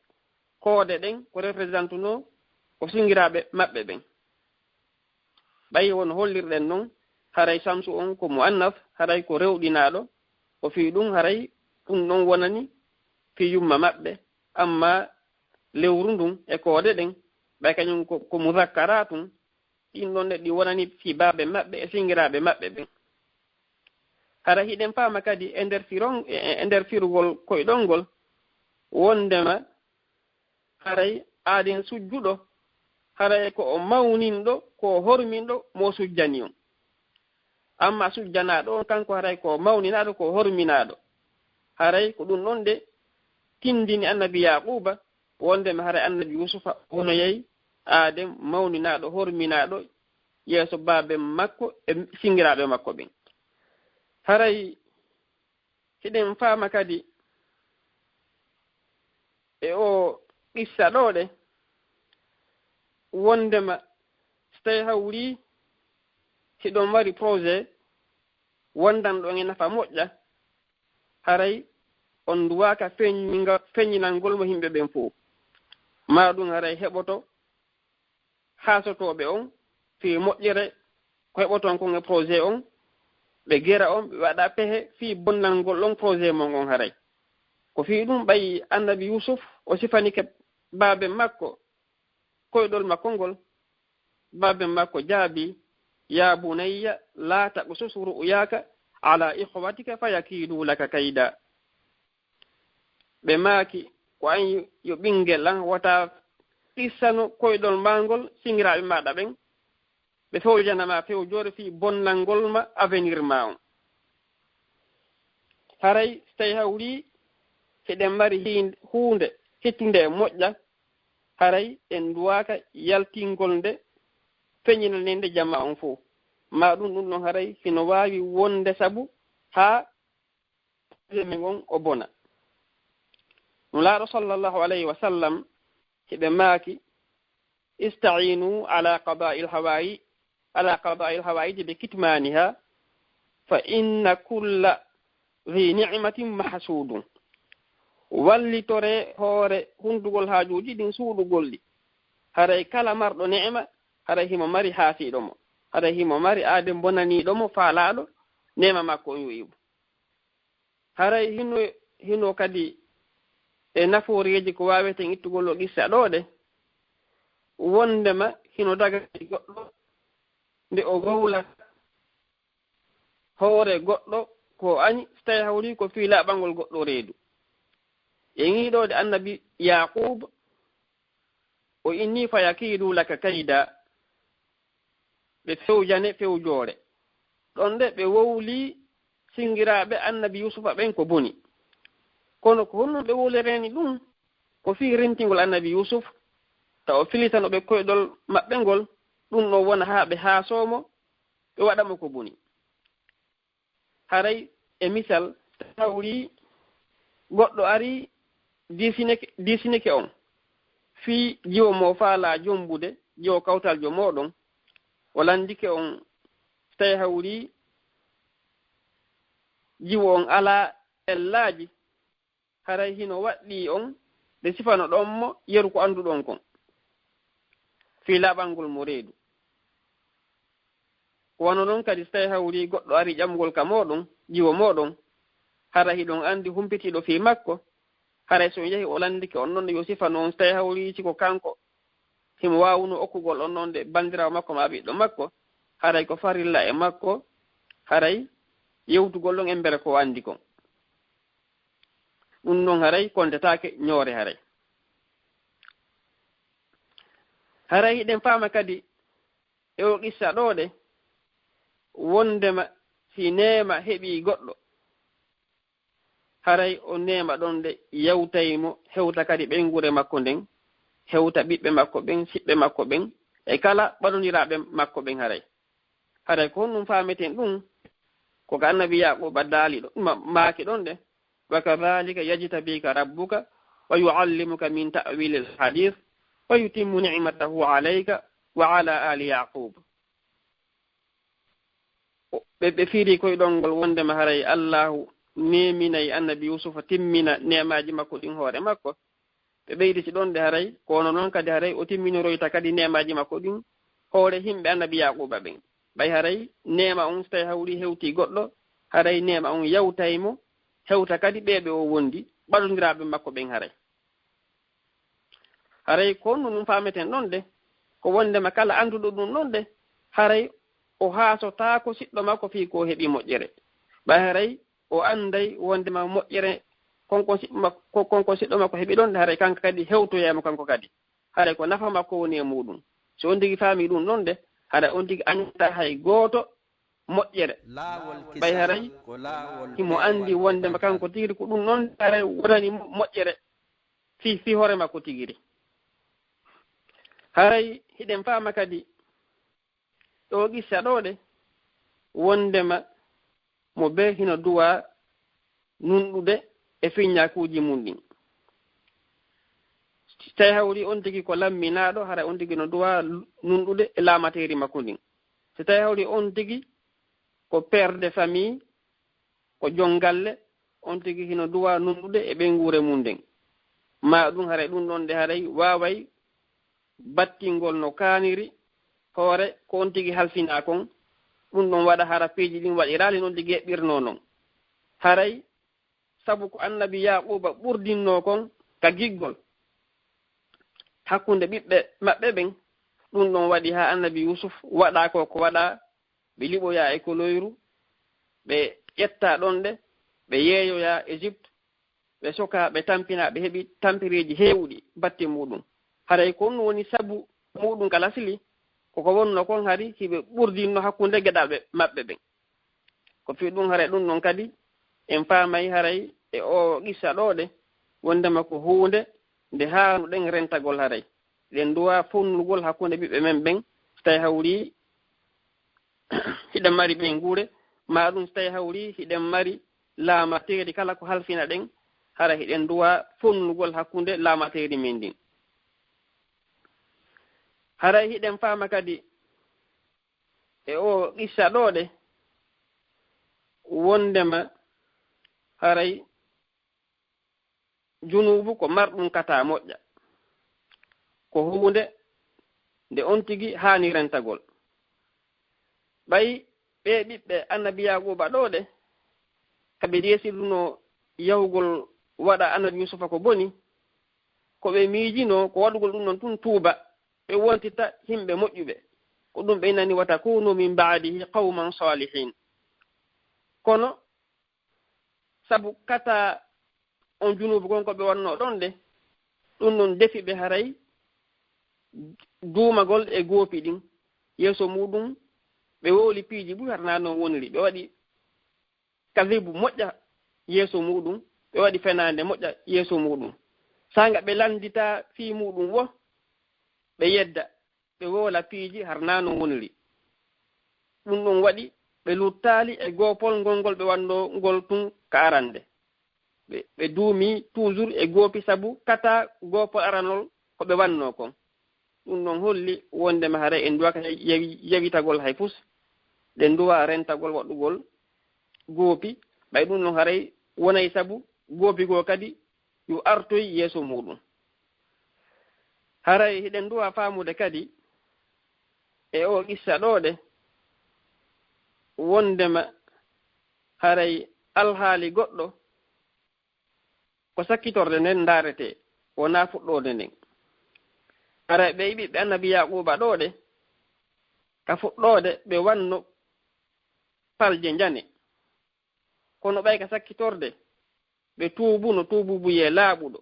koode ɗen ko représentunoo ko singiraaɓe maɓɓe ɓen. Ɓay won hollirɗen non, haray samsu on ko mu'annas, haray ko rewɗinaaɗo, ko fii ɗum haray ɗum ɗon wonani fii yumma maɓɓe, amma lewru ndun e koode ɗen, ɓay kañum ko, ko muzakkaraatun, ɗin ɗon ne ɗi wonani fii baabe maɓɓe e singiraaɓe maɓɓe ɓen. Hara hiɗen faama kadi e nder firon-, e, e nder firugol koyɗol ngol, wondema haray aaden sujjuɗo, haray ko o mawninɗo, ko o horminɗo mo sujjani on. Amma sujjanaaɗo on, kanko haray ko o mawninaaɗo, ko o horminaaɗo. Haray ko ɗum ɗon de tindini annabi Yaquba wondema haray annabi Yusufa wonoyay aaden mawninaaɗo, horminaaɗo yeeso baaben makko e singiraaɓe makko ɓen. Haray hiɗen faama kadi e o qissa ɗo de wondema so tawi hawri hiɗon mari projet wondanɗo e nafa moƴƴa, haray on duwaaka feññinga-, feññinangol mo yimɓe ɓen fof. Ma ɗum haray heɓoto haasotooɓe on fii moƴƴere ko heɓoton kon e projet on, ɓe gera on, ɓe waɗa pehe fii bonnangol on projet mon on haray. Ko fii ɗum ɓay annabi Yusuf o sifanike baaben makko, koyɗol makko ngol, baaben makko jaabi, "Ya bunayya, la taqsus ru'yaka ala ikhwatika fayakidu laka kayda." Ɓe maaki, "Ko an yo ɓinngel an, wata qissano koyɗol maa ngol singiraaɓe maaɗa ɓen, ɓe fewjana ma fewjoore fii bonnangol ma avenir ma on." Haray so tawi hawri hiɗen mari hiin-, huunde hittunde e moƴƴa, haray en duwaaka yaltingol nde, feñinanee nde jamaa on fof. Ma ɗum, ɗum ɗon haray hino waawi wonde sabu haa men on o bona. Nulaaɗo sallallahu alayhi wa sallam hiɓe maaki, "Ista'inu ala qada'il hawa'i-, ala qada'il hawa'iji bi kitmaniha, fa inna kulla dhi ni'matin mahsudun." Wallitore hoore hundugol haajuuji ɗin suuɗugol ɗi. Haray kala marɗo neema, haray himo mari haasiiɗo mo. Haray himo mari aaden bonaniiɗo mo faalaaɗo neema makko on yo iwu. Haray hino, hino kadi e nafooreeji ko waaweten ittugol o qissa ɗo de, wondema hino daga e goɗɗo nde o wowla hoore goɗɗo ko o añi, so tawi hawri ko fii laaɓangol goɗɗo reedu. E ngiɗoode annabi Yaquub, o inni, "Fa yakiidu laka kayda." Ɓe fewjane fewjoore. Ɗon de ɓe wowli singiraaɓe annabi Yusufa ɓen ko boni. Kono ko honno ɓe wowlirani ɗum? Ko fii rentingol annabi Yusuf, ta o filitano ɓe koyɗol maɓɓe ngol, ɗum ɗon wona haa ɓe haasoo mo, ɓe waɗa mo ko boni. Haray e misal, hawri goɗɗo ari diisineke, diisineke on fii jiwo mo faalaa jombude, jiwo kawtaljo mooɗon, o landike on, so tawi hawri jiwo on alaa ellaaji, haray hino waɗɗii on nde sifanoɗon mo yeru ko annduɗon kon fii laaɓangol mo reedu. Ko wano non kadi, so tawi hawri goɗɗo ari ƴamugol ka mooɗon, jiwo mooɗon, hara hiɗon anndi humpitiiɗo fii makko, haray so on yahi o lanndike on non, yo sifano on, so tawi hawri si ko kanko himo waawuno okkugol on non de banndiraawo makko maa ɓiɗɗo makko, haray ko farilla e makko, haray yewtugol on embere ko o anndi kon. Ɗum non haray kontetaake ñoore haray. Haray hiɗen faama kadi e o qissa ɗo de, wondema si neema heɓii goɗɗo, haray o neema ɗon de yawtay mo, hewta kadi ɓeynguure makko nden, hewta ɓiɓɓe makko ɓen, siɓɓe makko ɓen, e kala ɓadondiraaɓe makko ɓen haray. Haray ko honɗum faameten ɗum? Ko ka annabi Yaquba daali ɗo, ma-, maaki ɗon de, "Wa kadhalika yajtabika rabbuka wa yuallimuka min ta'wilil hadith wa yutimmu ni'matahu alayka wa ala ali Yaqub." O, ɓe, ɓe fiiri koye ɗon ngol wondema haray Allahu neeminay annabi Yusufa, timmina neemaaji makko ɗin hoore makko. Ɓe ɓeyditi ɗon de haray, ko wano non kadi haray o timminoroyta kadi neemaaji makko ɗin hoore yimɓe annabi Yaquba ɓen. Ɓay haray neema on so tawi hawri hewti goɗɗo, haray neema on yawtay mo, hewta kadi ɓe ɓe o wondi, ɓadondiraaɓe makko ɓen haray. Haray ko honno ɗum faameten ɗon de, ko wondema kala annduɗo ɗum ɗon de, haray o haasotaako siɗɗo makko fii ko heɓi moƴƴere. Ɓay haray o annday wondema moƴƴere kon kon siɗɗo makko, kon kon siɗɗo makko heɓi ɗon de, haray kanko kadi hewtoyay mo kanko kadi. Haray ko nafa makko woni e muɗum. So on tigi faami ɗum ɗon de, haray on tigi añata hay gooto moƴƴere. Ɓay haray himo anndi wondema kanko tigi ko ɗum ɗon haray wonani mo moƴƴere fii, fii hoore makko tigi. Haray hiɗen faama kadi ɗo qissa ɗo de, wondema mo bee hino duwa nunɗude e fiññaakuuji mum ɗin. Si tawi hawri on tigi ko lamminaaɗo, hara on tigi no duwa nunɗude e laamateeri makko ndin. Si tawi hawri on tigi ko père de famille, ko jon galle, on tigi hino duwa nunɗude e ɓeynguure mum nden. Maa ɗum haray ɗum ɗon de haray waaway battingol no kaaniri hoore ko on tigi halfinaa kon, ɗum ɗon waɗa hara piiji ɗin waɗiraali non tigi eɓɓirnoo non. Haray sabu ko annabi Yaaquuba ɓurdinnoo kon ka giggol hakkunde ɓiɓɓe maɓɓe ɓen, ɗum ɗon waɗi haa annabi Yuusuf waɗa ko ko waɗa, ɓe liɓoyaa e koloyru, ɓe ƴettaa ɗon de, ɓe yeeyoyaa Ejipt, ɓe sokaa, ɓe tampinaa, ɓe heɓi tampireeji heewuɗi batte muɗum. Haray ko ɗum woni sabu muɗum ka lasli, ko ko wonno kon hari hiɓe ɓurdinno hakkunde geɗalɓe maɓɓe ɓen. Ko fii ɗum haray ɗum ɗon kadi en faamay haray e oo qissa ɗoo de, wondema ko huunde nde haanuɗen rentagol haray. Ɗen duwa fonnugol hakkunde ɓiɓɓe men ɓen, si tawi hawri hiɗen mari ɓeynguure, maa ɗum si tawi hawri hiɗen mari laamateeri kala ko halfina ɗen, hara hiɗen duwa fonnugol hakkunde laamateeri men ndin. Haray hiɗen faama kadi e oo qissa ɗoo de, wondema haray junuubu ko marɗum kata moƴƴa. Ko huunde nde on tigi haani rentagol. Ɓay ɓee ɓiɓɓe annabi Yaaquuba ɗoo de, ka ɓe deesiduno yahugol waɗa annabi Yuusufa ko boni, ko ɓe miijino ko waɗugol ɗum ɗon tun tuuba, ɓe wontita himɓe moƴƴuɓe. Ko ɗum ɓe inani, "Wa takunu min ba'dihi qawman salihin." Kono sabu kata on junuubu kon ko ɓe wannoo ɗon de, ɗum ɗon defi ɓe haray duumagol e goopi ɗin. Yeeso muɗum ɓe wowli piiji buy, hara naa non woniri. Ɓe waɗi kadibu moƴƴa yeeso muɗum, ɓe waɗi fenaande moƴƴa yeeso muɗum. Saanga ɓe lanndita fii muɗum wo, ɓe yedda, ɓe wowla piiji, hara naa non woniri. Ɗum ɗon waɗi ɓe luttaali e goopol ngol ngol ɓe wannoo ngol tun ka arande. Ɓe, ɓe duumi toujours e goopi sabu kata goopol aranol ko ɓe wannoo kon. Ɗum ɗon holli wondema haray en duwaka yawi-, yawitagol hay fus. Ɗen duwa rentagol waɗugol goopi. Ɓay ɗum ɗon haray wonay sabu goopi goo kadi yo artoy yeeso muɗum. Haray hiɗen duwa faamude kadi e oo qissa ɗoo de, wondema haray alhaali goɗɗo ko sakkitorde nden ndaaretee, wonaa fuɗɗoode nden. Haray ɓee ɓiɓɓe annabi Yaaquuba ɗoo de, ka fuɗɗoode ɓe wanno palje njane. Kono ɓay ka sakkitorde, ɓe tuubuno tuububuyee laaɓuɗo.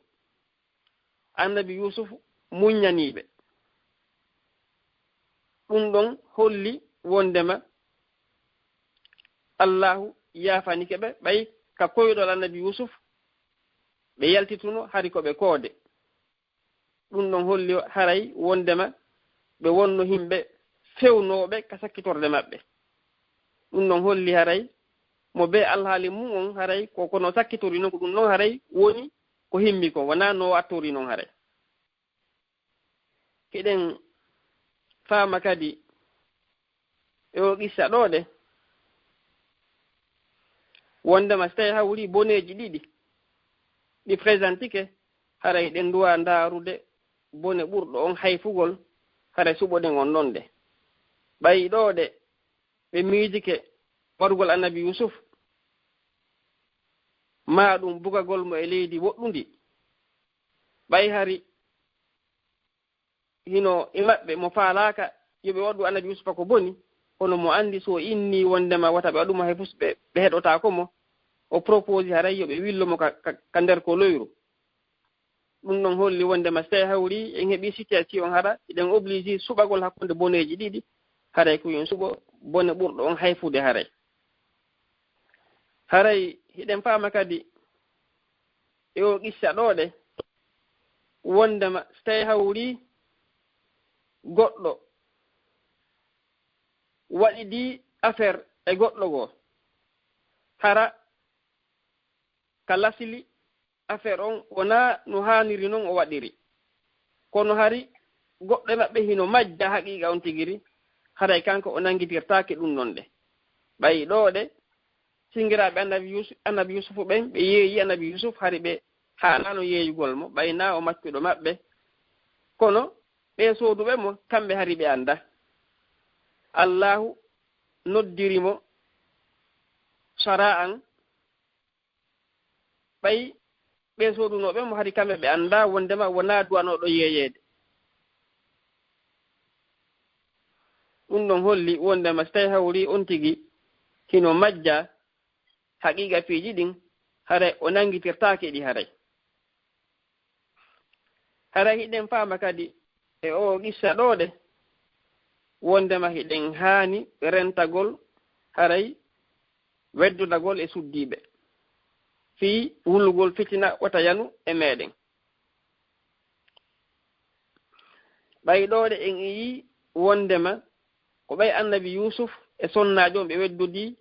Annabi Yuusufu muññanii ɓe. Ɗum ɗon holli wondema Allaahu yaafanike ɓe, ɓay ka koyɗol annabi Yuusuf, ɓe yaltituno hari ko ɓe koode. Ɗum ɗon holli haray wondema ɓe wonno himɓe fewnooɓe ka sakkitorde maɓɓe. Ɗum ɗon holli haray mo bee alhaali mum on haray ko, ko no sakkitori non, ko ɗum ɗon haray woni ko himmi kon, wonaa no attori non haray. Hiɗen faama kadi e oo qissa ɗoo de, wondema si tawi hawri boneeji ɗiɗi ɗi présentike, haray ɗen nduwa ndaarude bone ɓurɗo on hayfugol, haray suɓoɗen on ɗon de. Ɓay ɗoo de, ɓe miijike warugol annabi Yuusuf, maa ɗum bugagol mo e leydi woɗɗundi. Ɓay hari hino e maɓɓe mo faalaaka yo ɓe waɗu annabi Yuusufa ko boni, kono mo anndi so o inni wondema wata ɓe waɗu mo hay fus ɓe, ɓe heɗotaako mo, o proposi haray yo ɓe willo mo ka, ka, ka nder ko loyru. Ɗum ɗon holli wondema si tawi hawri en heɓi situation hara, eɗen obligé suɓagol hakkunde boneeji ɗiɗi, haray ko yon suɓo bone ɓurɗo on hayfude haray. Haray hiɗen faama kadi e o qissa ɗo de, wondema si tawi hawri goɗɗo waɗidi affaire e goɗɗo goo, hara ka lasili affaire on wonaa no haaniri non o waɗiri. Kono hari goɗɗo e maɓɓe hino majja haqiiqa on tigiri, haray kanko o nanngitirtaake ɗum non de. Ɓay ɗoo de, singiraaɓe annabi Yusuf, annabi Yusufu ɓen, ɓe yeeyi annabi Yusuf, hari ɓe haanaano yeeyugol mo, ɓay naa o maccuɗo maɓɓe. Kono ɓee sooduɓe mo, kamɓe hari ɓe annda. Allaahu noddiri mo sara'an, ɓay ɓee soodunooɓe mo hari kamɓe ɓe annda wondema wonaa duwanooɗo yeeyeede. Ɗum ɗon holli wondema si tawi hawri on tigi hino majja haqiiqa piiji ɗin, haray o nanngitirtaake ɗi haray. Haray hiɗen faama kadi e oo qissa ɗoo de, wondema hiɗen haani rentagol haray weddudagol e suddiiɓe fii wulugol fitina wota yanu e meɗen. Ɓay ɗoo de en iyii wondema ko ɓay annabi Yuusuf e sonnaajo on ɓe weddodii,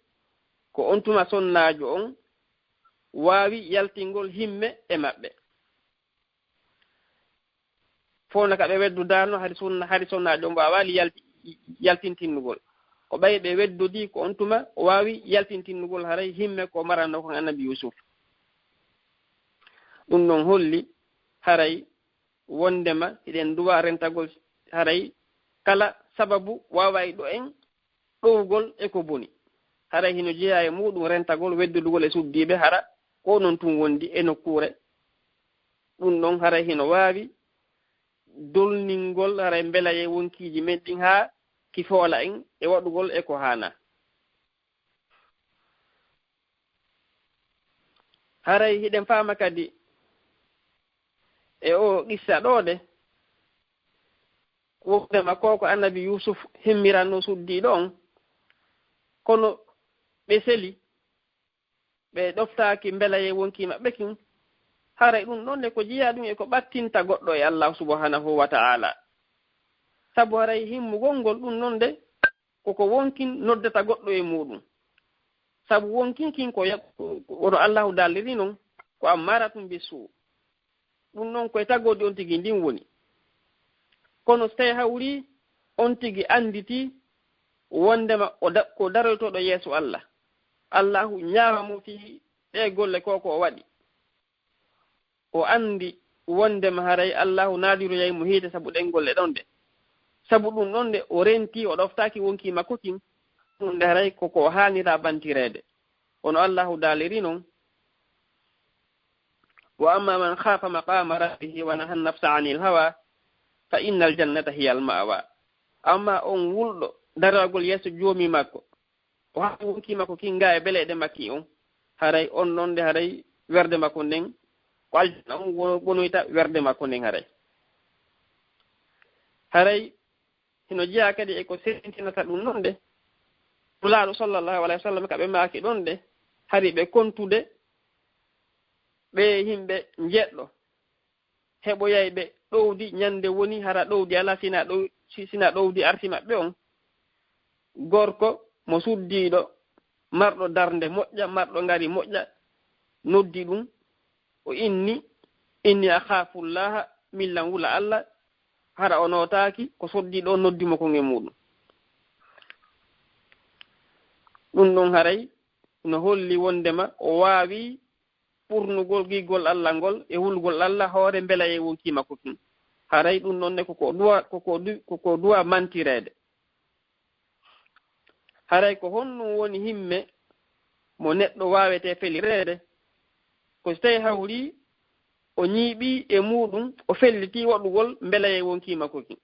ko on tuma sonnaajo on waawi yaltingol himme e maɓɓe. Fow no ka ɓe weddudaano, hari sunna, hari sonnaajo on waawaali yalti-, yaltintinnugol. Ko ɓay ɓe weddodii ko on tuma o waawi yaltintinnugol haray himme ko maranno kon annabi Yuusuf. Ɗum ɗon holli haray wondema hiɗen duwa rentagol haray kala sababu waawayɗo en ɗowgol e ko boni. Haray hino jeyaa e muuɗum rentagol weddudugol e suddiiɓe, hara ko non tun wondi e nokkuure. Ɗum ɗon haray hino waawi dolningol haray mbelayee wonkiiji men ɗin haa ki foola en e waɗugol e ko haanaa. Haray hiɗen faama kadi e oo qissa ɗoo de, wondema ko ko annabi Yuusuf himmiranno suddiiɗo on, kono ɓe seli, ɓe ɗoftaaki mbelayee wonkii maɓɓe kin. Haray ɗum ɗon de ko jeyaa ɗum e ko ɓattinta goɗɗo e Allaahu subhaanahu wa ta'aalaa. Sabu haray himmugol ngol ɗum ɗon de, ko ko wonkin noddata goɗɗo e muuɗum. Sabu wonkin kin ko ya-, wono Allaahu daaliri non, ko ammaaratun bissuu. Ɗum non koye tagoodi on tigi ndin woni. Kono si tawi hawri on tigi annditi wondema o da-, ko daroytooɗo yeeso Allah, Allaahu ñaama mo fii ɗee golle ko ko o waɗi. O anndi wondema haray Allaahu naadiroyay mo hiite sabu ɗen golle ɗon de. Sabu ɗum ɗon de o rentii, o ɗoftaaki wonkii makko kin, ɗum de haray ko ko haanira bantireede. Kono Allaahu daaliri non, "Wa amma man khafa maqama rabbihi wa nahan nafsa anil hawa, fa innal jannata hiyal ma'wa." Amma on wulɗo daragol yeeso joomi makko, o haɗi wonkii makko kin gaa e beleeɗe makki on, haray on non de haray werde makko nden, ko aljanna on wo-, wonoyta werde makko nden haray. Haray hino jeyaa kadi e ko sentinata ɗum non de. Nulaaɗo sallallahu alayhi wa sallam ka ɓe maaki ɗon de, hari ɓe kontude ɓe yimɓe njeɗɗo, heɓoyay ɓe ɗowdi ñande woni hara ɗowdi alaa sina ɗow-, si-, sina ɗowdi arti maɓɓe on. Gorko mo suddiiɗo, marɗo darnde moƴƴa, marɗo ngari moƴƴa, noddi ɗum, o inni, "Inni akhaafullaha, min lan wula Allah," hara o nootaaki ko soddiiɗo on noddi mo kon e muuɗum. Ɗum ɗon haray no holli wondema o waawi ɓurnugol giggol Allah ngol e hulgol Allah hoore mbelayee wonkii makko kin. Haray ɗum ɗon ne ko ko duwa, ko ko du-, ko ko duwa mantireede. Haray ko honɗum woni himme mo neɗɗo waawetee felireede? Ko si tawi hawri o ñiiɓii e muuɗum, o fellitii waɗugol mbelayee wonkii makko kin.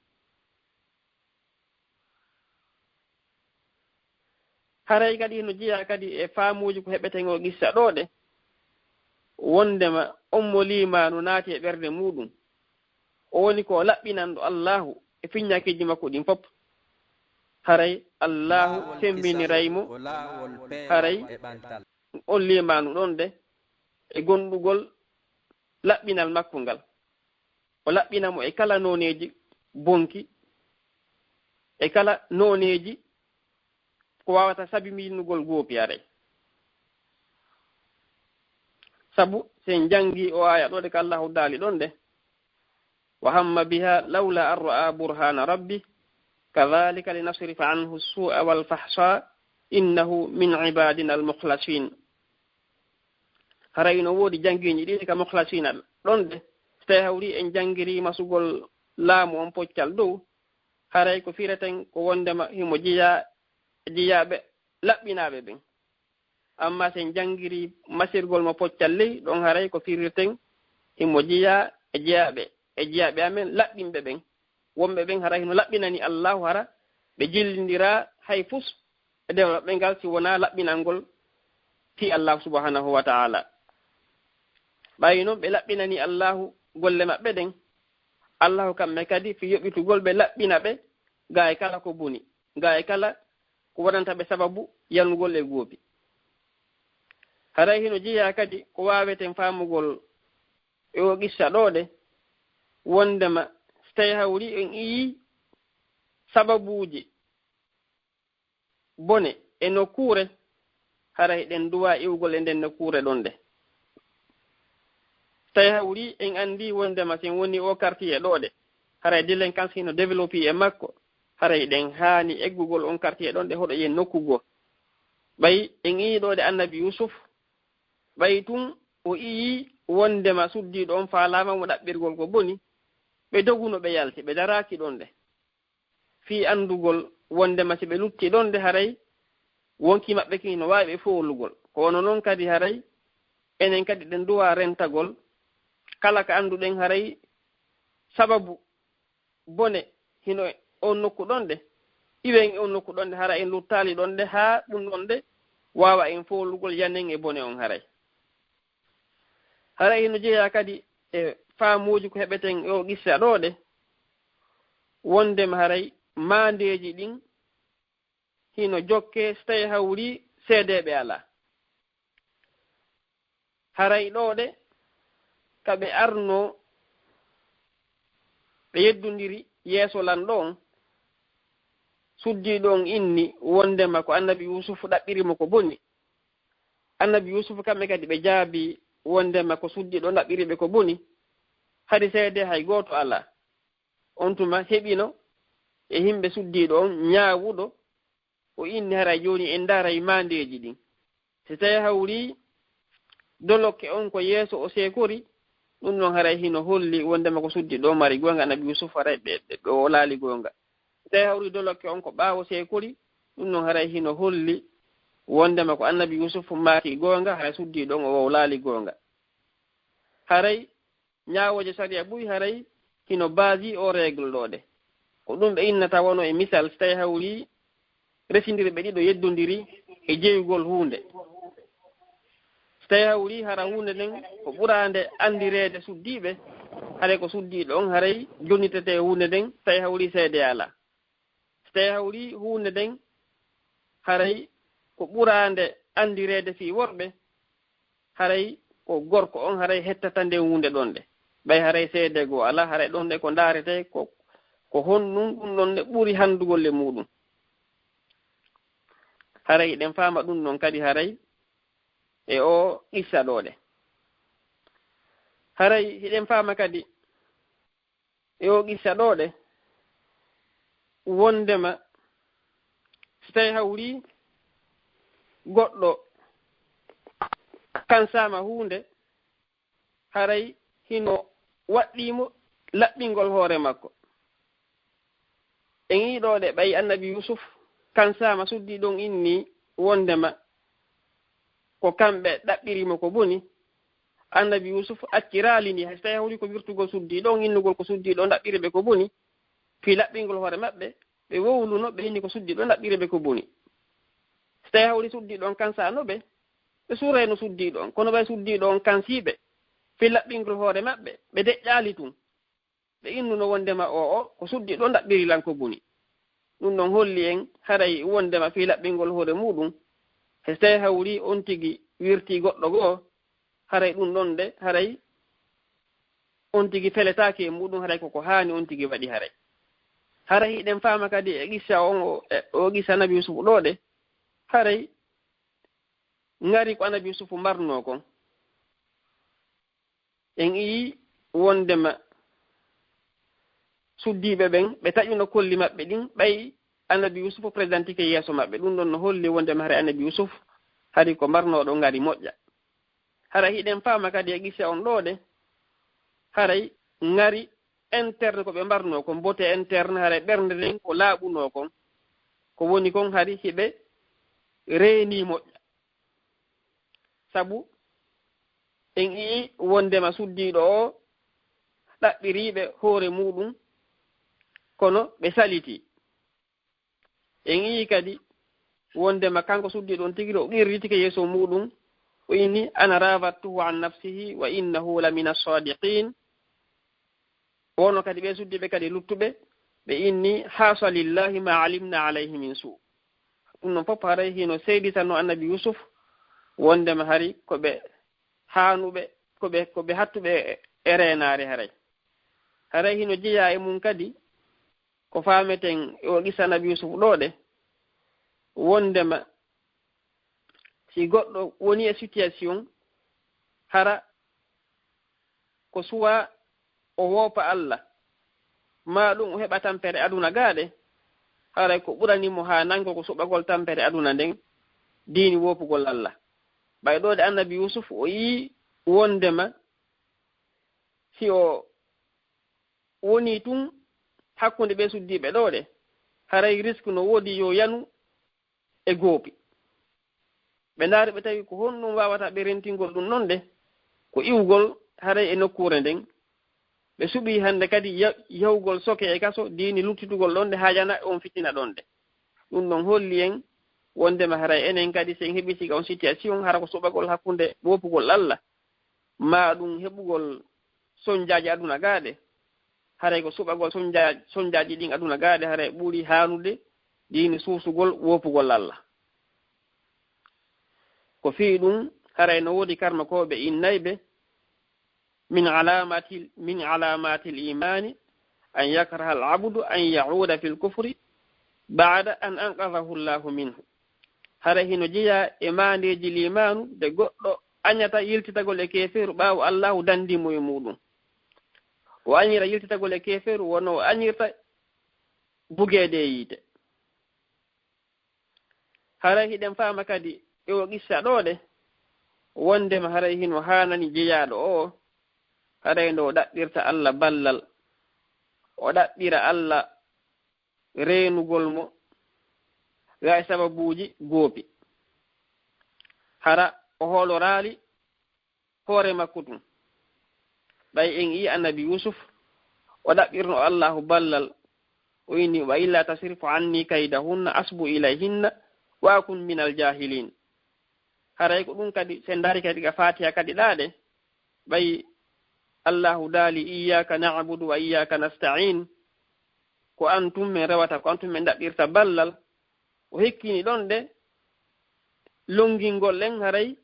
Haray kadi no jeyaa kadi e faamuuji ko heɓeten o qissa ɗoo de. wondema on mo liimaanu naati e ɓernde muuɗum, o woni ko o laɓɓinanɗo Allaahu e finnaakeeji makko ɗin fof. Haray Allaahu semmbiniray mo, haray on liimaanu ɗon de e gondugol laɓɓinal makko ngal. O laɓɓina mo e kala nooneeji bonki, e kala nooneeji ko waawata sabiminugol goopi haray. Sabu si en janngi o aaya ɗo de ko Allaahu daali ɗon de, "Wa hamma biha lawla an ra'a burhana rabbi, kadhalika linasrifa anhu su'a wal fahsha, innahu min ibadina al mukhlasin." Haray no woodi janngiiji ɗiɗi ka mukhlasiina ɗon de. Si tawi hawri en janngiri masugol laamu on poccal dow, haray ko fireten ko wondema himo jeyaa, jeyaaɓe laɓɓinaaɓe ɓen. Amma si en janngiri masirgol mo poccal ley, ɗon haray ko fireten himo jeyaa e jeyaaɓe, e jeyaaɓe amen laɓɓinɓe ɓen. Wonɓe ɓen hara hino laɓɓinani Allaahu hara ɓe jillindira hay fus e nder maɓɓe ngal si wonaa laɓɓinangol fii Allaahu subhanahu wa ta'ala. Ɓay non ɓe laɓɓinani Allaahu golle maɓɓe ɗen, Allaahu kamɓe kadi fii yoɓitugol ɓe laɓɓina ɓe gaa e kala ko boni, gaa e kala ko wonanta ɓe sababu yanugol e goopi. Haray hino jeyaa kadi ko waaweten faamugol e o qissa ɗoo de, wondema si tawi hawri en iyii sababuuji bone e nokkuure, haray hiɗen duwaa iwgol e nden nokkuure ɗon de. Si tawi hawri en anndi wondema si en woni o quartier ɗoo de, haray délinquance hino développé e makko, haray hiɗen haani eggugol on quartier ɗon de hoɗoyen nokku goo. Ɓay en iyii ɗoo de Annabi Yuusuf, ɓay tun o iyii wondema suddiiɗo on faalaama mo ɗaɓɓirgol ko boni, ɓe doguno ɓe yalti, ɓe daraaki ɗon de. Fii anndugol wondema si ɓe lutti ɗon de haray wonki maɓɓe kin no waawi ɓe foolugol. Ko wano non kadi haray enen kadi ɗen duwaa rentagol kala ka annduɗen haray sababu bone hino e on nokku ɗon de, iwen e on nokku ɗon de, hara en luttaali ɗon de, haa ɗum ɗon de waawa en foolugol yanen e bone on haray. Haray hino jeyaa kadi e faamuuji ko heɓeten e o qissa ɗoo de, wondema haray maandeeji ɗin hino jokkee si tawi hawri seedeeɓe alaa. Haray ɗoo de, ka ɓe arnoo, ɓe yeddondiri yeeso lanɗo on, suddiiɗo on inni wondema ko Annabi Yuusufu ɗaɓɓiri mo ko boni. Annabi Yuusufu kamɓe kadi ɓe jaabii wondema ko suddiiɗo on ɗaɓɓiri ɓe ko boni. Hari seedee hay gooto alaa. On tuma heɓino e himɓe suddiiɗo on ñaawuɗo, o inni haray jooni en ndaaray maandeeji ɗin. Si tawi hawri dolokke on ko yeeso o seekori, ɗum ɗon haray hino holli wondema ko suddiiɗo on mari goonga, Annabi Yuusuf haray ɓe, ɓe, ɓe wowlaali goonga. Si tawi hawri dolokke on ko ɓaawo seekori, ɗum ɗon haray hino holli wondema ko Annabi Yuusuf maaki goonga, haray suddiiɗo on o wowlaali goonga. Haray ñaawooje sariya buy haray hino baasi o règle ɗoo de. Ko ɗum ɓe innata wano e misal, si tawi hawri resindirɓe ɗiɗo yeddondiri e jeyugol huunde. Si tawi hawri hara huunde nden ko ɓuraande anndireede suddiiɓe, haray ko suddiiɗo on haray jonnitetee huunde nden, si tawi hawri seede alaa. Si tawi hawri huunde nden haray ko ɓuraande anndireede fii worɓe, haray ko gorko on haray hettata nden huunde ɗon de. Ɓay haray seede goo alaa, haray ɗon de ko ndaaretee ko, ko honɗum ɗum ɗon de ɓuri hanndugol e muuɗum. Haray hiɗen faama ɗum ɗon kadi haray e o qissa ɗoo de. Haray hiɗen faama kadi e o qissa ɗoo de, wondema si tawi hawri goɗɗo kansaama huunde, haray hino waɗɗii mo laɓɓingol hoore makko. En ii ɗoo de ɓay Annabi Yuusuf kansaama suddiiɗo on inni wondema ko kamɓe ɗaɓɓiri mo ko boni. Annabi Yuusuf acci raalini, hay so tawi hawri ko wirtugol suddiiɗo on, innugol ko suddiiɗo on ɗaɓɓiri ɓe ko boni, fii laɓɓingol hoore maɓɓe, ɓe wowluno, ɓe inni ko suddiiɗo on ɗaɓɓiri ɓe ko boni. So tawi hawri suddiiɗo on kansaano ɓe, ɓe suurayno suddiiɗo on. Kono ɓay suddiiɗo on kansiiɓe fii laɓɓingol hoore maɓɓe, ɓe deƴƴaali tun. Ɓe innuno wondema o, o ko suddiiɗo on ɗaɓɓiri lan ko boni. Ɗun ɗon holli en haray wondema fii laɓɓingol hoore muuɗun, he si tawii hawri on tigi wirtii goɗɗo goo, haray ɗun ɗon de, haray on tigi feletaake e muuɗun, haray ko ko haani on tigi waɗi haray. Haray hiɗen faama kadi e qissa on, o, e, o qissa Nabi Yusufu ɗoo de, haray ŋari ko Annabi Yusufu marnoo kon. En ii wondema suddiiɓe ɓen, ɓe taƴuno kolli maɓɓe ɗin, ɓay Annabi Yusufu presentike yeeso maɓɓe. Ɗun ɗon no holli wondema haray Annabi Yusufu hari ko marnooɗo ŋari moƴƴa. Haray hiɗen faama kadi e qissa on ɗoo de, haray ŋari interne ko ɓe marnoo kon, beauté interne, haray ɓernde nden ko laaɓunoo kon, ko woni kon hari hiɓe reenii moƴƴa. Sabu en ii wondema suddiiɗo o ɗaɓɓiriiɓe hoore muuɗun, kono ɓe salitii. En ii kadi wondema kanko suddiiɗo on tigi o qirritike yeeso muuɗun, o inni, "Ana rawadtuhu an nafsihi wa innahu la mina sadiqin." Wono kadi ɓe suddiiɓe kadi luttuɓe, ɓe inni, "Hasa lillahi ma alimna alayhi min su." Ɗun non fof haray hino seeditano Annabi Yusuf wondema hari ko ɓe haanuɓe, ko ɓe, ko ɓe hattuɓe e reenaare haray. Haray hino jeyaa e mun kadi ko faameten e o qissa Annabi Yusuf ɗoo de, wondema si goɗɗo woni e situation, hara ko suwaa o woopa Alla, maa ɗun o heɓa tampere aduna gaa de, haray ko ɓurani mo haanango ko suɓagol tampere aduna nden, diini woopugol Alla. Ɓay ɗoo de Annabi Yusuf o yii wondema si o wonii tun hakkunde ɓee suddiiɓe ɗoo de, haray risk no woodi yo yanu e goopi. Ɓe ndaari, ɓe tawi ko honɗun waawata ɓe rentingol ɗun non de, ko iwgol haray e nokkuure nden. Ɓe suɓii hande kadi ya-, yahugol soke e kaso, diini luttitugol ɗon de, haajana on fitina ɗon de. Ɗun ɗon holli en wondema haray enen kadi, si en heɓii siga on situation, hara ko suɓagol hakkunde woopugol Alla, maa ɗun heɓugol sonjaaji aduna gaa de, haray ko suɓagol sonja-, sonjaaji ɗin aduna gaa de, haray ɓuri haanude diini suusugol woopugol Alla. Ko fii ɗun, haray no woodi karmakooɓe innayɓe, "Min alamati, min alamati l-imani an yakraha al-abdu an yauda fi l-kufri ba'da an anqadahu Allahu minhu." Haray hino jeyaa e maandeeji liimaanu de goɗɗo añata yiltitagol e keeferu ɓaawo Allahu dandii mo e muuɗun. O añira yiltitagol e keeferu wano o añirta bugeede e yiite. Haray hiɗen faama kadi e o qissa ɗoo de, wondema haray hino haanani jeyaaɗo o, haray nde o ɗaɓɓirta Alla ballal, o ɗaɓɓira Alla reenugol mo, gaa e sababuuji goopi. Hara o hooloraali hoore makko tun. Ɓay en ii Annabi Yusuf, o ɗaɓɓirno Allahu ballal, o inni, "Wa illa tasrif anni kaydahunna asbu ilayhinna wa akun minal jahilin." Haray ko ɗun kadi, si en ndaari kadi ka Fatiha kadi ɗaa de, ɓay Allahu daali, "Iyyaka na'budu wa iyyaka nasta'in." Ko an tun men rewata, ko an tun men ɗaɓɓirta ballal. O hekkini ɗon de, longingol en haray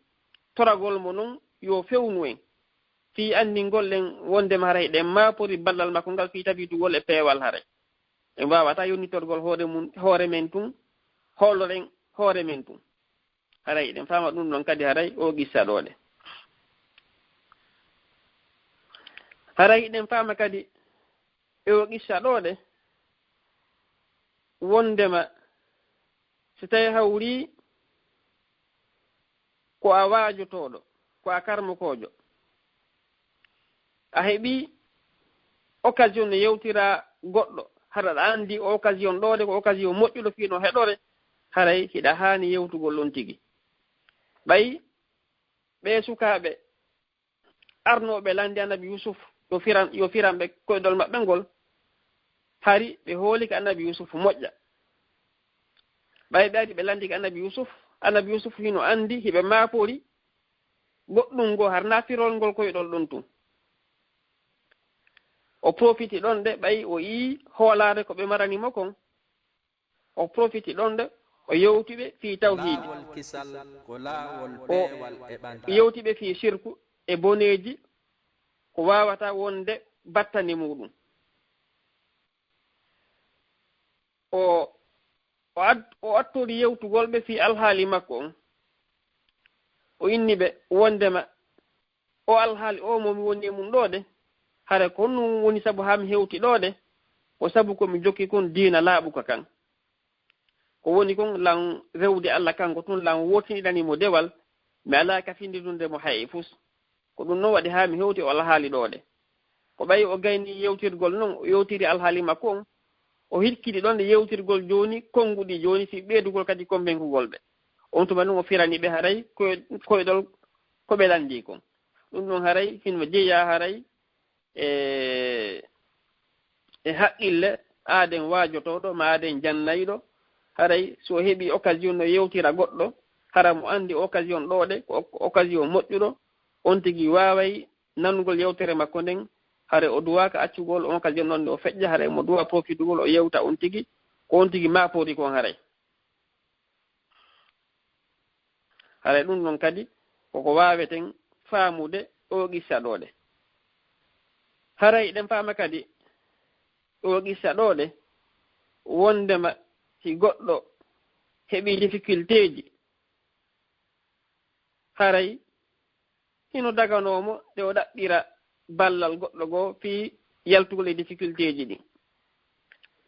toragol mo non yo fewnu en, fii anndingol en wondema haray ɗen maapori ballal makko ngal fii tabitugol e peewal haray. En waawataa yonnitorgol hoore mun, hoore men tun, hooloren hoore men tun. Haray eɗen faama ɗun ɗon kadi haray o qissa ɗoo de. Haray eɗen faama kadi e o qissa ɗoo de, wondema si tawi hawri ko a waajotooɗo, ko a karmokoojo, a heɓi occasion no yewtira goɗɗo, haɗa aɗa anndi o occasion ɗoo de ko occasion moƴƴuɗo fii no heɗore, haray hiɗa haani yewtugol ɗon tigi. Ɓay ɓee sukaaɓe arnooɓe lanndi Annabi Yusuf, yo firan, yo firan ɓe koyɗol maɓɓe ngol, hari ɓe hoolike Annabi Yusuf moƴƴa. Ɓay ɓe ari ɓe lanndike Annabi Yusuf, Annabi Yusuf hino anndi hiɓe maapori goɗɗum ngoo, har naa firol ngol koyɗol ɗon tun. O profiti ɗon de, ɓay o yi'i hoolaare ko ɓe marani mo kon. O profiti ɗon de, o yewti ɓe fii tawhiidi. Laawol kisal ko laawol o peewal e ɓantaare. Yewti ɓe fii sirku e boneeji ko waawata wonde battane muuɗum. O, o ad-, o attori yewtugol ɓe fii alhaali makko on. O inni ɓe wondema o alhaali o mo mi woni e mun ɗoo de, hara ko honɗum woni sabu haa mi hewti ɗoo de? Ko sabu ko mi jokki kon diina laaɓuka kan. Ko woni kon lan rewde Alla kanko tun, lan wootinirani mo dewal, mi alaa ka findidunde mo hay e fus. Ko ɗum non waɗi haa mi hewti o alhaali ɗoo de. Ko ɓay o gayni yewtirgol non, o yewtiri alhaali makko on, o hikkiti ɗon de yewtirgol jooni, konguɗi jooni, fii ɓeydugol kadi konbenkugol ɓe. On tuma non o firani ɓe haray koy-, koyɗol ko ɓe lanndii kon. Ɗum ɗon haray hino jeyaa haray e, e haqqille aaden waajotooɗo, ma aaden jannayɗo. Haray so o heɓii occasion no yewtira goɗɗo, hara mo anndi occasion ɗoo de, ko oc-, occasion moƴƴuɗo, on tigi waaway nanugol yewtere makko nden, hara o duwaaka accugol on occasion ɗon nde o feƴƴa, haray mo duwa profitugol o yewta on tigi, ko on tigi maapoori kon haray. Haray ɗum ɗon kadi koko waaweten faamude oo qissa ɗoo de. Haray eɗen faama kadi oo qissa ɗoo de, wondema si goɗɗo heɓii difficultéeji, haray hino daganoo mo nde o ɗaɓɓira ballal goɗɗo goo fii yaltugol e difficultéeji ɗin.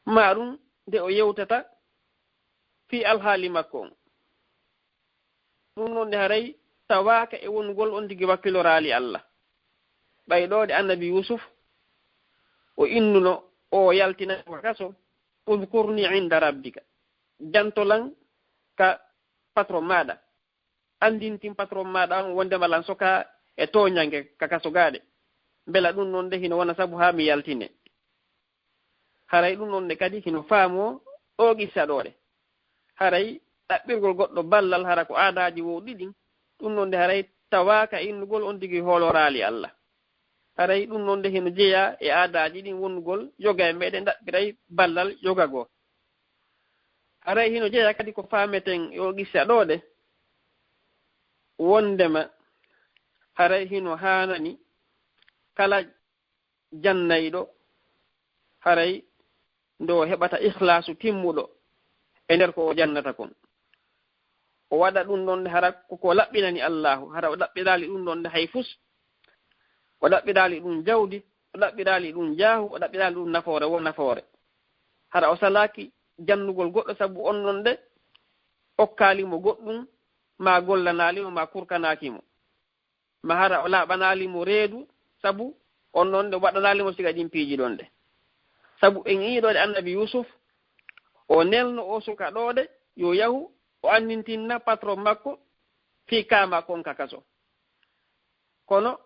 Maa ɗum nde o yewtata fii alhaali makko on. Ɗum non nde haray tawaaka e wonugol on tigi wakkiloraali Alla. Ɓay ɗoo de annabi Yuusuf, o innuno o yaltina ka kaso, "Udkurni inda rabbika." Janto lan ka patron maaɗa. Anndintin patron maaɗa on wondema lan soka e tooñange ka kaso gaa de. Mbela ɗum non de hino wona sabu haa mi yaltine. Haray ɗum non de kadi hino faamoo oo qissa ɗoo de. Haray ɗaɓɓirgol goɗɗo ballal hara ko aadaaji wowɗi ɗin, ɗum non de haray tawaaka innugol on tigi hooloraali Alla. Haray ɗum non de hino jeyaa e aadaaji ɗin wonugol yoga e meɗen ɗaɓɓiray ballal yoga goo. Haray hino jeyaa kadi ko faameten e oo qissa ɗoo de, wondema haray hino haanani kala jannayɗo, haray nde o heɓata ikhlaasu timmuɗo e nder ko o jannata kon. O waɗa ɗum ɗon hara ko, ko laɓɓinani Allaahu, hara o ɗaɓɓiraali ɗum ɗon hay fus. O ɗaɓɓiraali ɗum jawdi, o ɗaɓɓiraali ɗum jaahu, o ɗaɓɓiraali ɗum nafoore, wo nafoore. Hara o salaaki jannugol goɗɗo sabu on ɗon de okkaali mo goɗɗum, ma gollanaali mo, ma kurkanaaki mo. Ma hara o laaɓanaali mo reedu, sabu on ɗon de waɗanaali mo siga ɗin piiji ɗon de. Sabu en yi'i ɗoo de annabi Yuusuf, o nelno o suka ɗoo de, yo yahu, o anndintinna patron makko fii kaa makko on ka kaso. Kono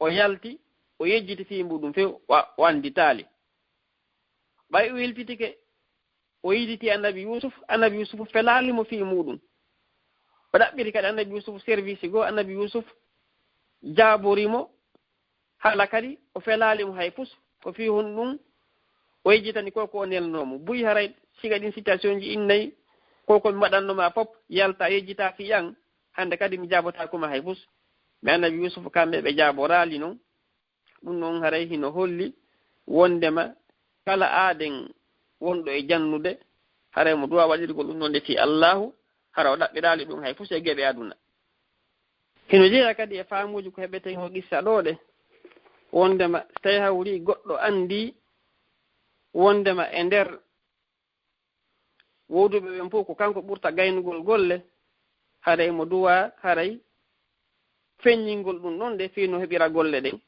o yalti, o yejjiti fii muɗum few, wa-, o annditaali. Ɓay o yilfitike, o yiliti annabi Yuusuf, annabi Yuusuf felaali mo fii muɗum. O ɗaɓɓiri kadi annabi Yuusuf service goo, annabi Yuusuf jaabori mo, hala kadi o felaali mo hay fus, ko fii honɗum o yejjitani ko, ko o nelnoo mo. Buy haray siga ɗin situation ji innay, ko ko mi waɗanno ma fop, yalta yejjita fii an, hannde kadi mi jaabotaako ma hay fus. Mais annabi Yuusuf kamɓe ɓe jaaboraali non. Ɗum non haray hino holli wondema kala aaden wonɗo e jannude, haray mo duwa waɗirgol ɗum ɗon de fii Allaahu, hara o ɗaɓɓiraali ɗum hay fus e geɓe aduna. Hino jeyaa kadi e faamuuji ko heɓeten o qissa ɗoo de, wondema so tawi hawri goɗɗo anndi wondema e nder wowduɓe ɓen fof ko kanko ɓurta gaynugol golle, haray mo duwa, haray feññingol ɗum ɗon de fii no heɓira golle ɗen.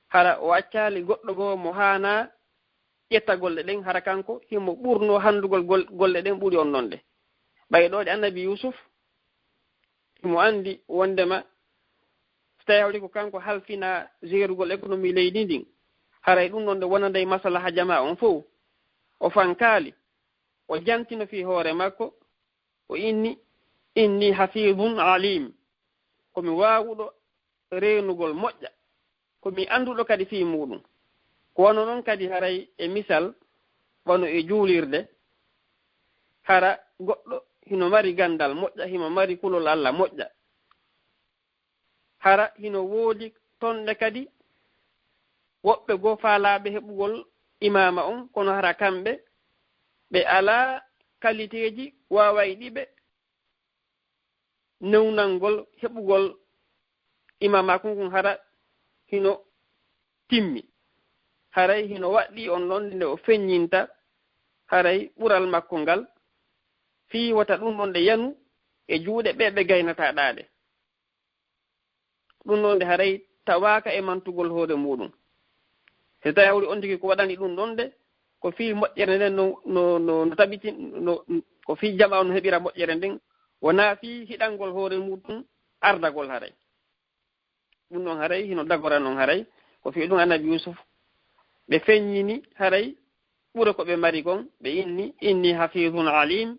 Hara o accaali goɗɗo goo mo haanaa ƴetta golle ɗen, hara kanko himo ɓurnoo hanndugol gol-, golle ɗen ɓuri on ɗon de. Ɓay ɗoo de annabi Yuusuf, himo anndi wondema so tawi hawri ko kanko halfina gérugol économie leydi ndin, haray ɗum ɗon de wonanday maslaha jamaa on fow. O fankaali, o jantino fii hoore makko, o inni, "Inni hafidun alim." ko mi waawuɗo reenugol moƴƴa, ko mi annduɗo kadi fii muuɗum. Ko wano non kadi haray e misal, wano e juulirde, hara goɗɗo hino mari ganndal moƴƴa, himo mari kulol Alla moƴƴa. Hara hino woodi ton ɗe kadi woɓɓe goo faalaaɓe heɓugol imaama on, kono hara kamɓe ɓe alaa kaliteeji waawayɗi ɓe newnangol heɓugol imaamaaku ngun hara hino timmi. Haray hino waɗɗii on ɗon nde o feññinta haray ɓural makko ngal, fii wota ɗum ɗon nde yanu e juuɗe ɓe ɓe gaynataa ɗaade. Ɗum ɗon nde haray tawaaka e mantugol hoore muuɗum. So tawi hawri on tigi ko waɗani ɗum ɗon nde, ko fii moƴƴere nden no, no, no, no tabiti, no, ko fii jamaa on no heɓira moƴƴere nden, wonaa fii hiɗangol hoore muuɗum ardagol haray. Ɗum ɗon haray hino dagora non haray, ko fii ɗum Annabi Yuusuf ɓe feññini haray ɓure ko ɓe mari kon, ɓe inni, "Inni hafizun alim."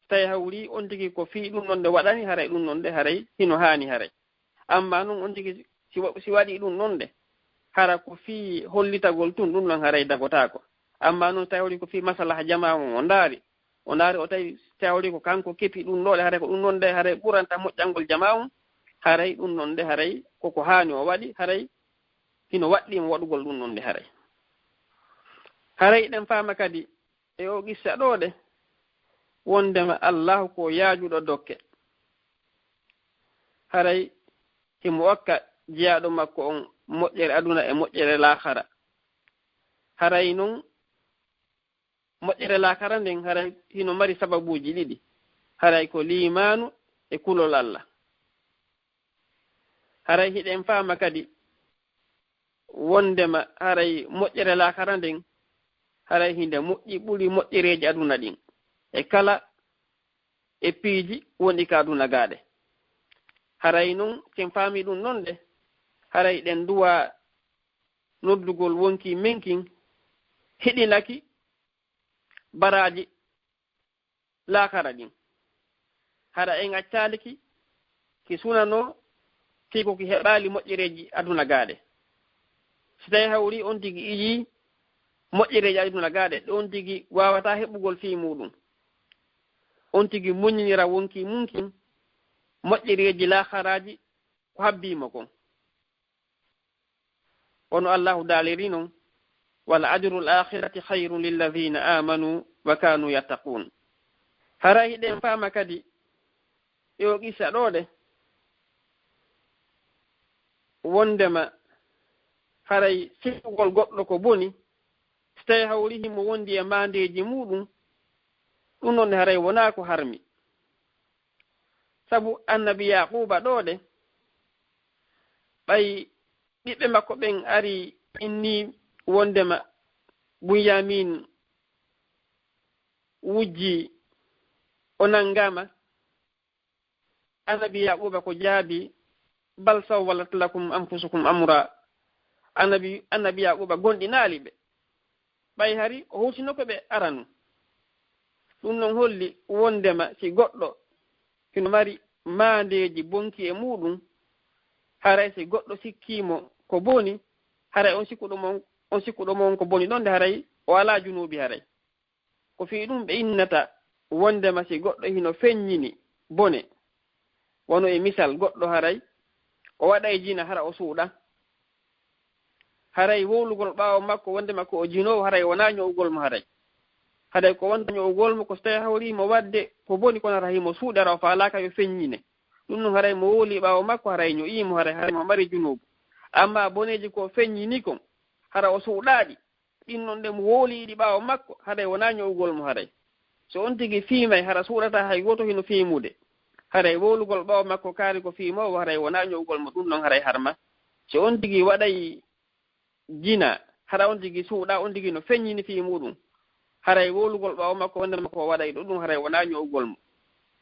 So tawi hawri on tigi ko fii ɗum ɗon nde waɗani, haray ɗum ɗon nde haray hino haani haray. Amma non on tigi si wa-, si waɗi ɗum ɗon nde, hara ko fii hollitagol tun, ɗum ɗon haray dagotaako. Amma non so tawi hawri ko fii maslaha jamaa on o ndaari, o ndaari o tawi so tawi hawri ko kanko kepi ɗum ɗo ɗe, haray ko ɗum ɗon nde haray ɓuranta moƴƴangol jamaa on, haray ɗum ɗon nde haray koko haani o waɗi, haray hino waɗɗii mo waɗugol ɗum ɗon nde haray. Haray eɗen faama kadi e o qissa ɗo de, wondema Allahu ko yaajuɗo dokke. Haray himo okka jiyaaɗo makko on moƴƴere aduna e moƴƴere laakara. Haray non moƴƴere laakara nden haray hino mari sababuuji ɗiɗi. Haray ko liimaanu e kulol Alla. Haray hiɗen faama kadi wondema haray moƴƴere laakara nden, haray hinde moƴƴi ɓuri moƴƴereeji aduna ɗin e kala e piiji wonɗi ka aduna gaaɗe. Haray non, si en faami ɗum non de, haray ɗen duwa noddugol wonki men kin hiɗinaki baraaji laakara ɗin. Hara en accaali ki, ki sunano, fii ko ki heɓaali moƴƴereeji aduna gaaɗe. Si tawi hawri on tigi iyii moƴƴereeji aduna gaaɗe, ɗe on tigi waawataa heɓugol fii muuɗum. On tigi muññinira wonki mun kin moƴƴereeji laakaraaji ko habbii mo kon. Wano Allahu daaliri non, "Wala ajrul akhirati khayrun lilladhina amanu wa kanu yattaqun." Haray hiɗen faama kadi e o qissa ɗo de, wondema haray sikkugol goɗɗo ko boni, si tawi hawri himo wondi e maandeeji muuɗum, ɗum non haray wonaa ko harmi. Sabu annabi Yaaquuba ɗo de, ɓay ɓiɓɓe makko ɓen ari inni wondema Bunyamin wujji o nangama, annabi Yaaquuba ko jaabi, "Bal sawwalat lakum anfusukum amra." Annabi, annabi Yaaquuba gondinaali ɓe. Ɓay hari o hawtino ko ɓe aranu. Ɗum non holli wondema si goɗɗo hino mari maandeeji bonki e muuɗum, haray si goɗɗo sikkii mo ko boni, haray on sikkuɗo mo on, on sikkuɗo mo on ko boni ɗon de, haray o alaa junuubi haray. Ko fii ɗum ɓe innata wondema si goɗɗo hino feññini bone, wano e misal goɗɗo haray o waɗay jina hara o suuɗa. Haray wowlugol ɓaawo makko wondema ko o jinoowo, haray wonaa ño'ugol mo haray. Haray ko wonta ño'ugol mo ko so tawi hawri mo waɗde ko boni, kono hara himo suuɗi, hara o faalaaka yo feññine. Ɗum non haray mo wowli ɓaawo makko, haray ño'ii mo, haray, haray mo mari junuubu. Amma boneeji ko feññini kon, hara o suuɗaaɗi, ɗin non de mo wowli ɗi ɓaawo makko, haray wonaa ño'ugol mo haray. So on tigi fiimay, hara suuɗataa hay gooto hino fiimude. Haray wowlugol ɓaawo makko kaari ko fiimoowo, haray wonaa ño'ugol mo, ɗum non haray harma. So on tigi waɗay jina, hara on tigi suuɗaa, on tigi no feññini fii muuɗum. Haray wowlugol ɓaawo makko wonde makko o waɗay ɗo ɗum, haray wonaa ño'ugol mo.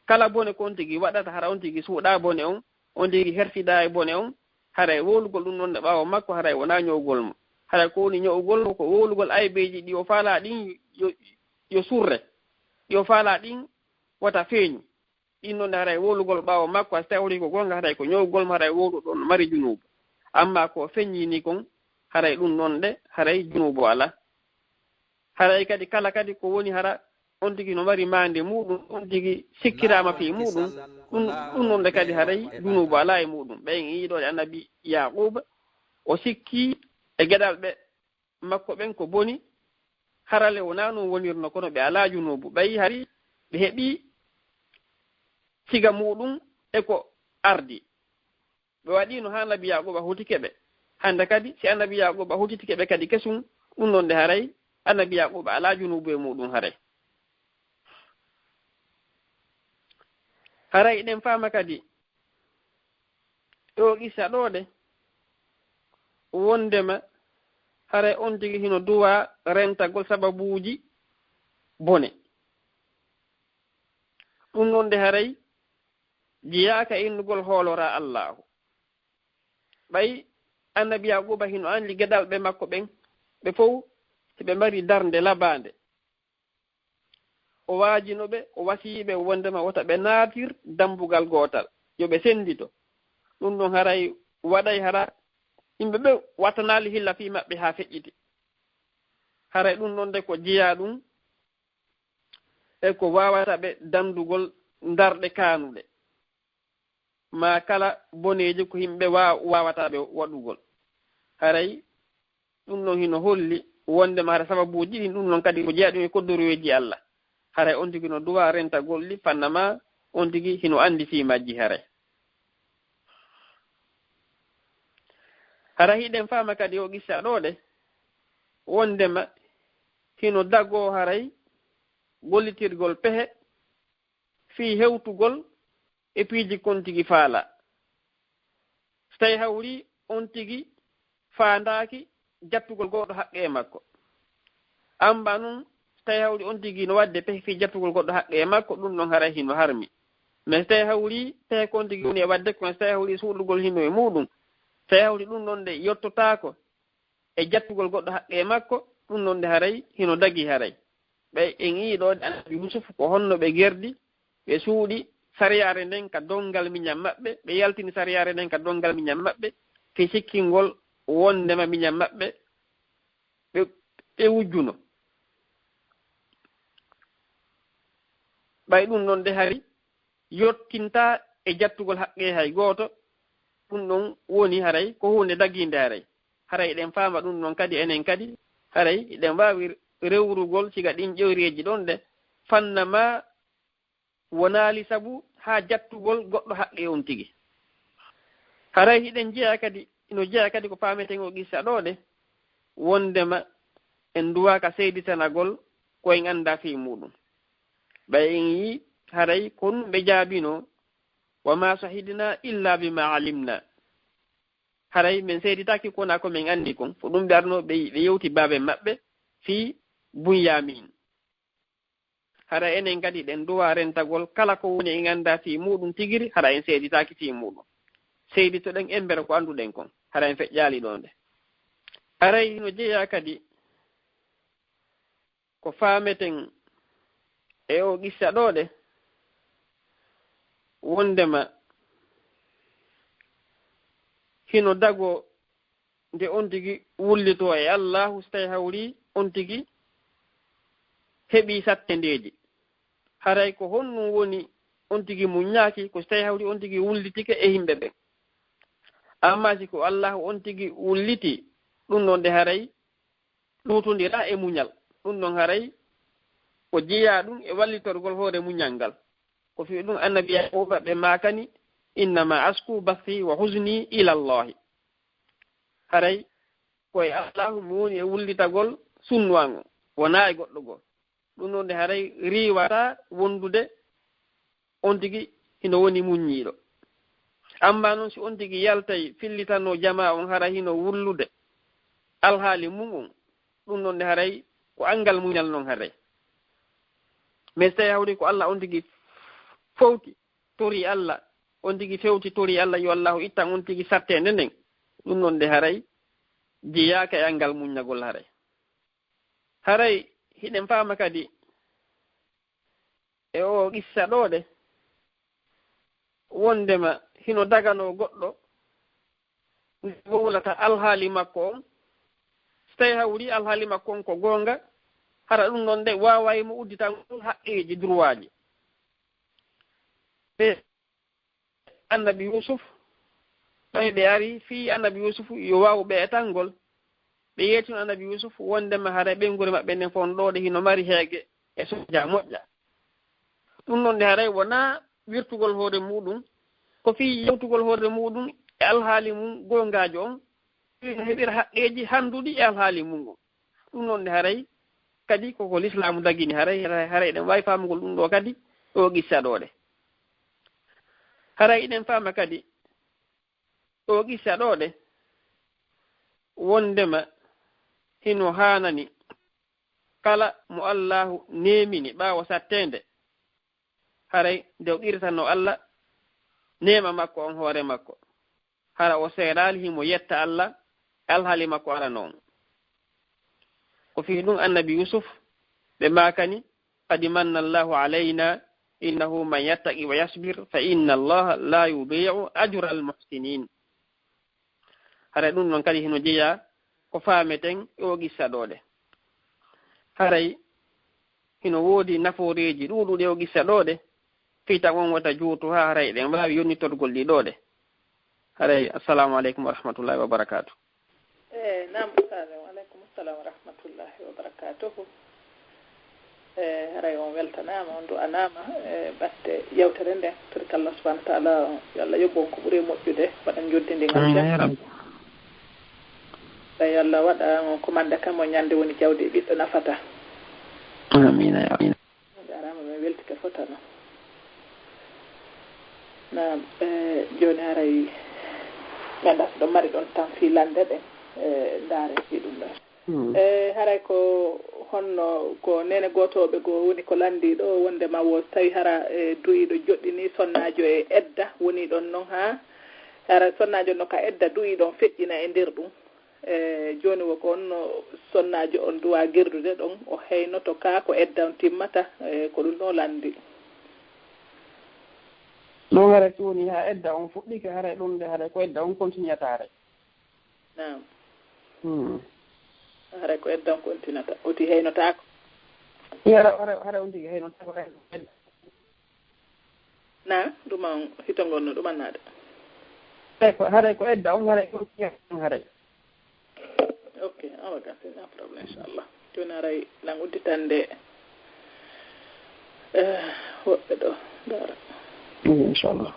Kala bone ko on tigi waɗata, hara on tigi suuɗaa bone on, on tigi hersidaa e bone on, haray wowlugol ɗum ɗon e ɓaawo makko, haray wonaa ño'ugol mo. Haray ko woni ño'ugol mo, ko wowlugol aybeeji ɗi o faalaa ɗin yo, yo surre, ɗi o faalaa ɗin wota feeñu. Ɗin noon de haray wowlugol ɓaawo makko, a si tawi ko goonga, haray ko ñowgol mo, haray wowluɗo on mari junuubu. Amma ko feññini kon, haray ɗum noon de, haray junuubu alaa. Haray kadi kala kadi ko woni hara on tigi no mari maande muuɗum, on tigi sikkiraama fii muuɗum, ɗum, ɗum noon de kadi haray junuubu alaa e muuɗum. Ɓay en yiiɗoɗe annabi Yaaquuba, o sikki e geɗalɓe makko ɓen ko boni, harale wonaa non wonirno, kono ɓe alaa junuubu. Ɓay hari ɓe heɓi siga muuɗum e ko ardi. Ɓe waɗiino haa annabi Yaaquuba hutike ɓe. Hannde kadi, si annabi Yaaquuba hutitike ɓe kadi kesum, ɗum noon de haray annabi Yaaquuba alaa junuubu e muuɗum haray. Haray eɗen faama kadi, e o qissa ɗoo de, wondema haray on tigi hino duwaa rentagol sababuuji bone. Ɗum noon de haray jeyaaka innugol hoolora Allaahu. Ɓay annabi Yaaquuba hino anndi geɗalɓe makko ɓen, ɓe fow hiɓe mari darnde labaande. O waajino ɓe, o wasiyii ɓe wondema wota ɓe naatir dambugal gootal, yo ɓe senndito. Ɗum ɗon haray waɗay hara yimɓe ɓe wattanaali hilla fii maɓɓe haa feƴƴiti. Haray ɗum ɗon de ko jeyaa ɗum e ko waawata ɓe dandugol darɗe kaanuɗe, maa kala boneeji ko yimɓe wa-, waawata ɓe waɗugol. Haray ɗum ɗon hino holli wondema hara sababuuji ɗin, ɗum ɗon kadi ko jeyaa ɗum e koddoruweeji Alla. Haray on tigi no duwaa rentagol ɗi, fannama on tigi hino anndi fii majji haray. Haray hiɗen faama kadi o qissa ɗoo de, wondema hino dagoo haray gollitirgol pehe fii hewtugol e piiji kon tigi faalaa. So tawi hawri on tigi faandaaki jattugol goɗɗo haqqe e makko. Amma non, so tawi hawri on tigi no waɗde pehe fii jattugol goɗɗo haqqe e makko, ɗum ɗon haray hino harmi. Mais so tawi hawri pehe kon tigi woni e waɗde, kono so tawi hawri suuɗugol hino e muuɗum, so tawi hawri ɗum ɗon de yottotaako e jattugol goɗɗo haqqe e makko, ɗum ɗon de haray hino dagi haray. Ɓay en ii ɗoo de annabi Yuusuf ko honno ɓe gerdi, ɓe suuɗi sariyaare nden ka donngal miñan maɓɓe, ɓe yaltini sariyaare nden ka donngal miñan maɓɓe, fii sikkingol wondema miñan maɓɓe ɓe, ɓe wujjuno. Ɓay ɗum ɗon de hari yottintaa e jattugol haqqe hay gooto, ɗum ɗon woni haray ko huunde dagiinde haray. Haray eɗen faama ɗum ɗon kadi, enen kadi, haray eɗen waawi rewrugol siga ɗin ƴoyreeji ɗon de, fannama wonaali sabu haa jattugol goɗɗo haqqe on tigi. Haray hiɗen jeyaa kadi, ino jeyaa kadi ko paameten o qissa ɗoo de, wondema en duwaaka seyditanagol ko en anndaa fii muuɗum. Ɓay en yii haray ko ɗum ɓe jaabinoo, "Wa ma shahidna illa bima alimna." Haray men seeditaaki ko wonaa ko men anndi kon. Ko ɗum ɓe arnoo ɓe, ɓe yewti baaben maɓɓe fii Bunyamin. Haray enen kadi ɗen duwaa rentagol kala ko woni en anndaa fii muuɗum tigiri, haray en seeditaaki fii muuɗum. Seeditoɗen embere ko annduɗen kon, haray en feƴƴaali ɗoo nde. Haray hino jeyaa kadi ko faameten e o qissa ɗoo de, wondema hino dagoo nde on tigi wullitoo e Allaahu, so tawi hawri on tigi heɓii sattendeeji. Haray ko honɗum woni on tigi muññaaki, ko so tawi hawri on tigi wullitike e yimɓe ɓen? Amma si ko Allaahu on tigi wulliti, ɗum ɗon de haray ɗuutondiraa e muñal. Ɗum ɗon haray ko jeyaa ɗum e wallitorgol hoore muñal ngal. Ko fii ɗum annabi Yaquuba ɓe maakani, "Innama asku bathi wa huzni ila Allahi." Haray ko e Allaahu mi woni e wullitagol sunnu an on, wonaa e goɗɗo goo. Ɗum ɗon de haray riiwataa wondude on tigi hino woni muññiiɗo. Amma non si on tigi yaltay fillitanoo jamaa on hara hino wullude alhaali mun on, ɗum ɗon de haray ko anngal muñal non haray. Mais so tawi hawri ko Alla on tigi fowti, tori Alla, on tigi fewti tori Alla yo Allaahu ittan on tigi satteende nden, ɗum ɗon de haray jeyaaka e anngal muññagol haray. Haray hiɗen faama kadi e o qissa ɗoo de, wondema hino daganoo goɗɗo nde wowlata alhaali makko on, so tawi hawri alhaali makko on ko goonga, hara ɗum ɗon nde waaway mo udditangol haqqeeji, droitji. Ɓe annabi Yusuf, tawi ɓe ari fii annabi Yusuf yo waaw ɓe etangol, ɓe yeetino annabi Yusuf wondema haray ɓeynguure maɓɓe nden fof ɗo ɗe hino mari heege e soja moƴƴa. Ɗum ɗon nde haray wonaa wirtugol hoore muɗum, ko fii yewtugol hoore muɗum e alhaali mum goongaajo on, fii no heɓira haqqeeji handuɗi e alhaali mum on. Ɗum ɗon nde haray kadi koko lislaamu dagini, haray, haray, haray eɗen waawi faamugol ɗum ɗo kadi, ɗo qissa ɗo ɗe. Haray eɗen faama kadi, ɗo qissa ɗo ɗe, wondema hino haanani kala mo Allaahu neemini ɓaawo satteende, haray nde o qirtanoo Alla neema makko on hoore makko, hara o seeraali himo yetta Alla e alhaali makko arano on. Ko fii ɗum annabi Yusuf ɓe maakani, "Qad manna Allahu alayna, innahu man yattaqi wa yasbir, fa inna Allaha la yudi'u ajra al-muhsinin." Haray ɗum ɗon kadi hino jeyaa ko faameten e o qissa ɗo ɗe. Haray hino woodi nafooreeji ɗuuɗuɗi e o qissa ɗo ɗe, fii tan on wota juutu haa haray eɗen waawi yonnitorgol ɗi ɗo ɗe. Haray, assalamu aleykum wa rahmatullahi wa barakaatu. Eh, naam, Ustaaz, wa aleykum salam wa rahmatullahi wa barakaatuhu. Eh, haray on weltanaama, on du'anaama, eh, batte yewtere nden. Torika Allah subhanahu wa ta'ala, yo Allah yoɓu on ko ɓuri moƴƴude, waɗan njoddindi ngal. Amiin, ya Rabbi. Tawi yo Allah waɗa on ko manda kam on ñande woni jawdi e ɓiɗɗo nafata. Amiin, ya Rabbi. On jaaraama, min weltike fota no. Naam, eh, jooni haray mi anndaa so ɗon mari ɗon tan fii lande ɗen, eh, ndaare fii ɗum ɗon. Hmm. Eh, haray ko honno ko neene gootooɓe goo woni ko lanndii ɗo, wonndema wo tawi hara, eh, du'iiɗo joɗɗinii sonnaajo e edda, wonii ɗon non haa hara sonnaajo no ka edda du'iiɗo on feƴƴina e nder ɗum. Eh, jooni wo ko honno sonnaajo on duwaa gerdude ɗon, o heynoto kaa ko edda on timmata, eh, ko ɗum ɗo lanndii. Ɗum haray so woni haa edda on fuɗɗike, haray ɗum nde haray ko edda on continuata haray. Naam. Hmm. Haray ko edda on continuata. Oti heynotaako. Haray, haray, haray on tigi heynotaako, haray ko edda. Na, ɗum on hito ngonno, ɗum annaade. Haray ko, haray ko edda on, haray ko on haray. Ok, awa ga, c'est un problème, inchallah. Jooni haray lan udditande, eh, woɓɓe ɗo, ndaara. Mm, inchallah.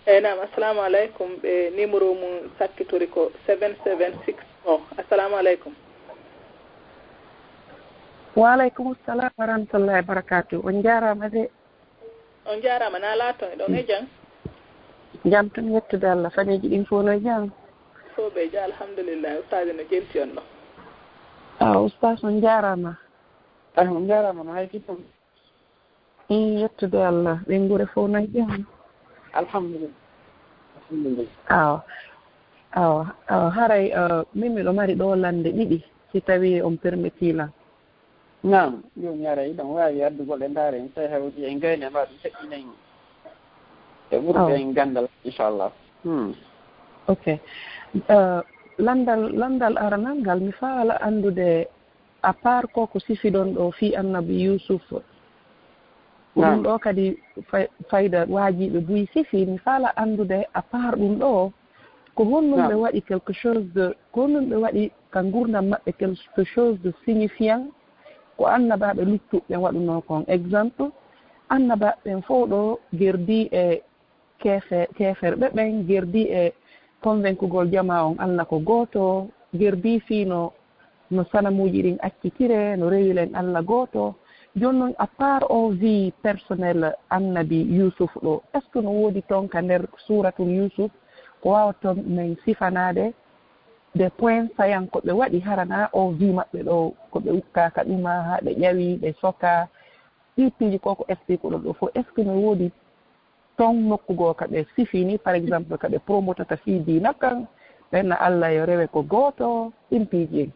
Eh, naam, assalamu aleykum. Ɓe numéro mum sakkitori ko seven seven six four. Assalamu aleykum. Wa aleykum salam wa rahmatullahi wa barakatuh. On jaaraama de. On jaaraama, na laaton, eɗon e jam? Jam tan, yettude Allah. Fadeeji ɗin fof no e jam? Fof ɓe e jam, alhamdulillah. Ustaaz no jelti on ɗo. Ah, Ustaaz, on jaaraama. Ah, on jaaraama, no hayti toon? Ii, yettude Allah. Ɓeynguure fof no e jam? Alhamdulillah. Alhamdulillah. Awa. Awa, awa, haray, eh, min miɗo mari ɗo lande ɗiɗi, si tawi on permettii lan. Naam, jooni haray hiɗon waawi addugol ɗe ndaaren, si hewti en gayni ma ɗum heɓɓinen e ɓurɓe en ganndal, inchallah. Hmm. Ok. Eh, landal, landal aranal ngal, mi faala anndude, à part ko ko sifiɗon ɗo fii annabi Yuusuf, ko ɗum ɗo kadi fay-, fayda waajiiɓe buy sifi, mi faala anndude, à part ɗum ɗo, ko honɗum ɓe waɗi quelque chose de, ko honɗum ɓe waɗi ka ngurdam maɓɓe quelque chose de signifiant, ko annabaaɓe luttuɓe waɗunoo kon. Exemple, annabaaɓe ɓen fof ɗo gerdii e keefe-, keeferɓe ɓen, gerdii e konvenkugol jamaa on Alla ko gooto, gerdii fii no, no sanamuuji ɗin accitiree, no rewiren Alla gooto. Jooni non, à part o vie personnel annabi Yuusuf ɗo, est-ce que no woodi ton ka nder suuratul Yuusuf ko waawaton men sifanaade des points saillants ko ɓe waɗi, hara na o vie maɓɓe ɗo, ko ɓe ukkaa ka ɗuma, haa ɓe ƴawi, ɓe sokaa, ɗii piiji ko, ko explique ɗon ɗo fof, est-ce que no woodi ton nokku goo ka ɓe sifini, par exemple, ka ɓe promotata fii diina kan, ɓen na Alla yo rewe ko gooto, ɗin piiji en?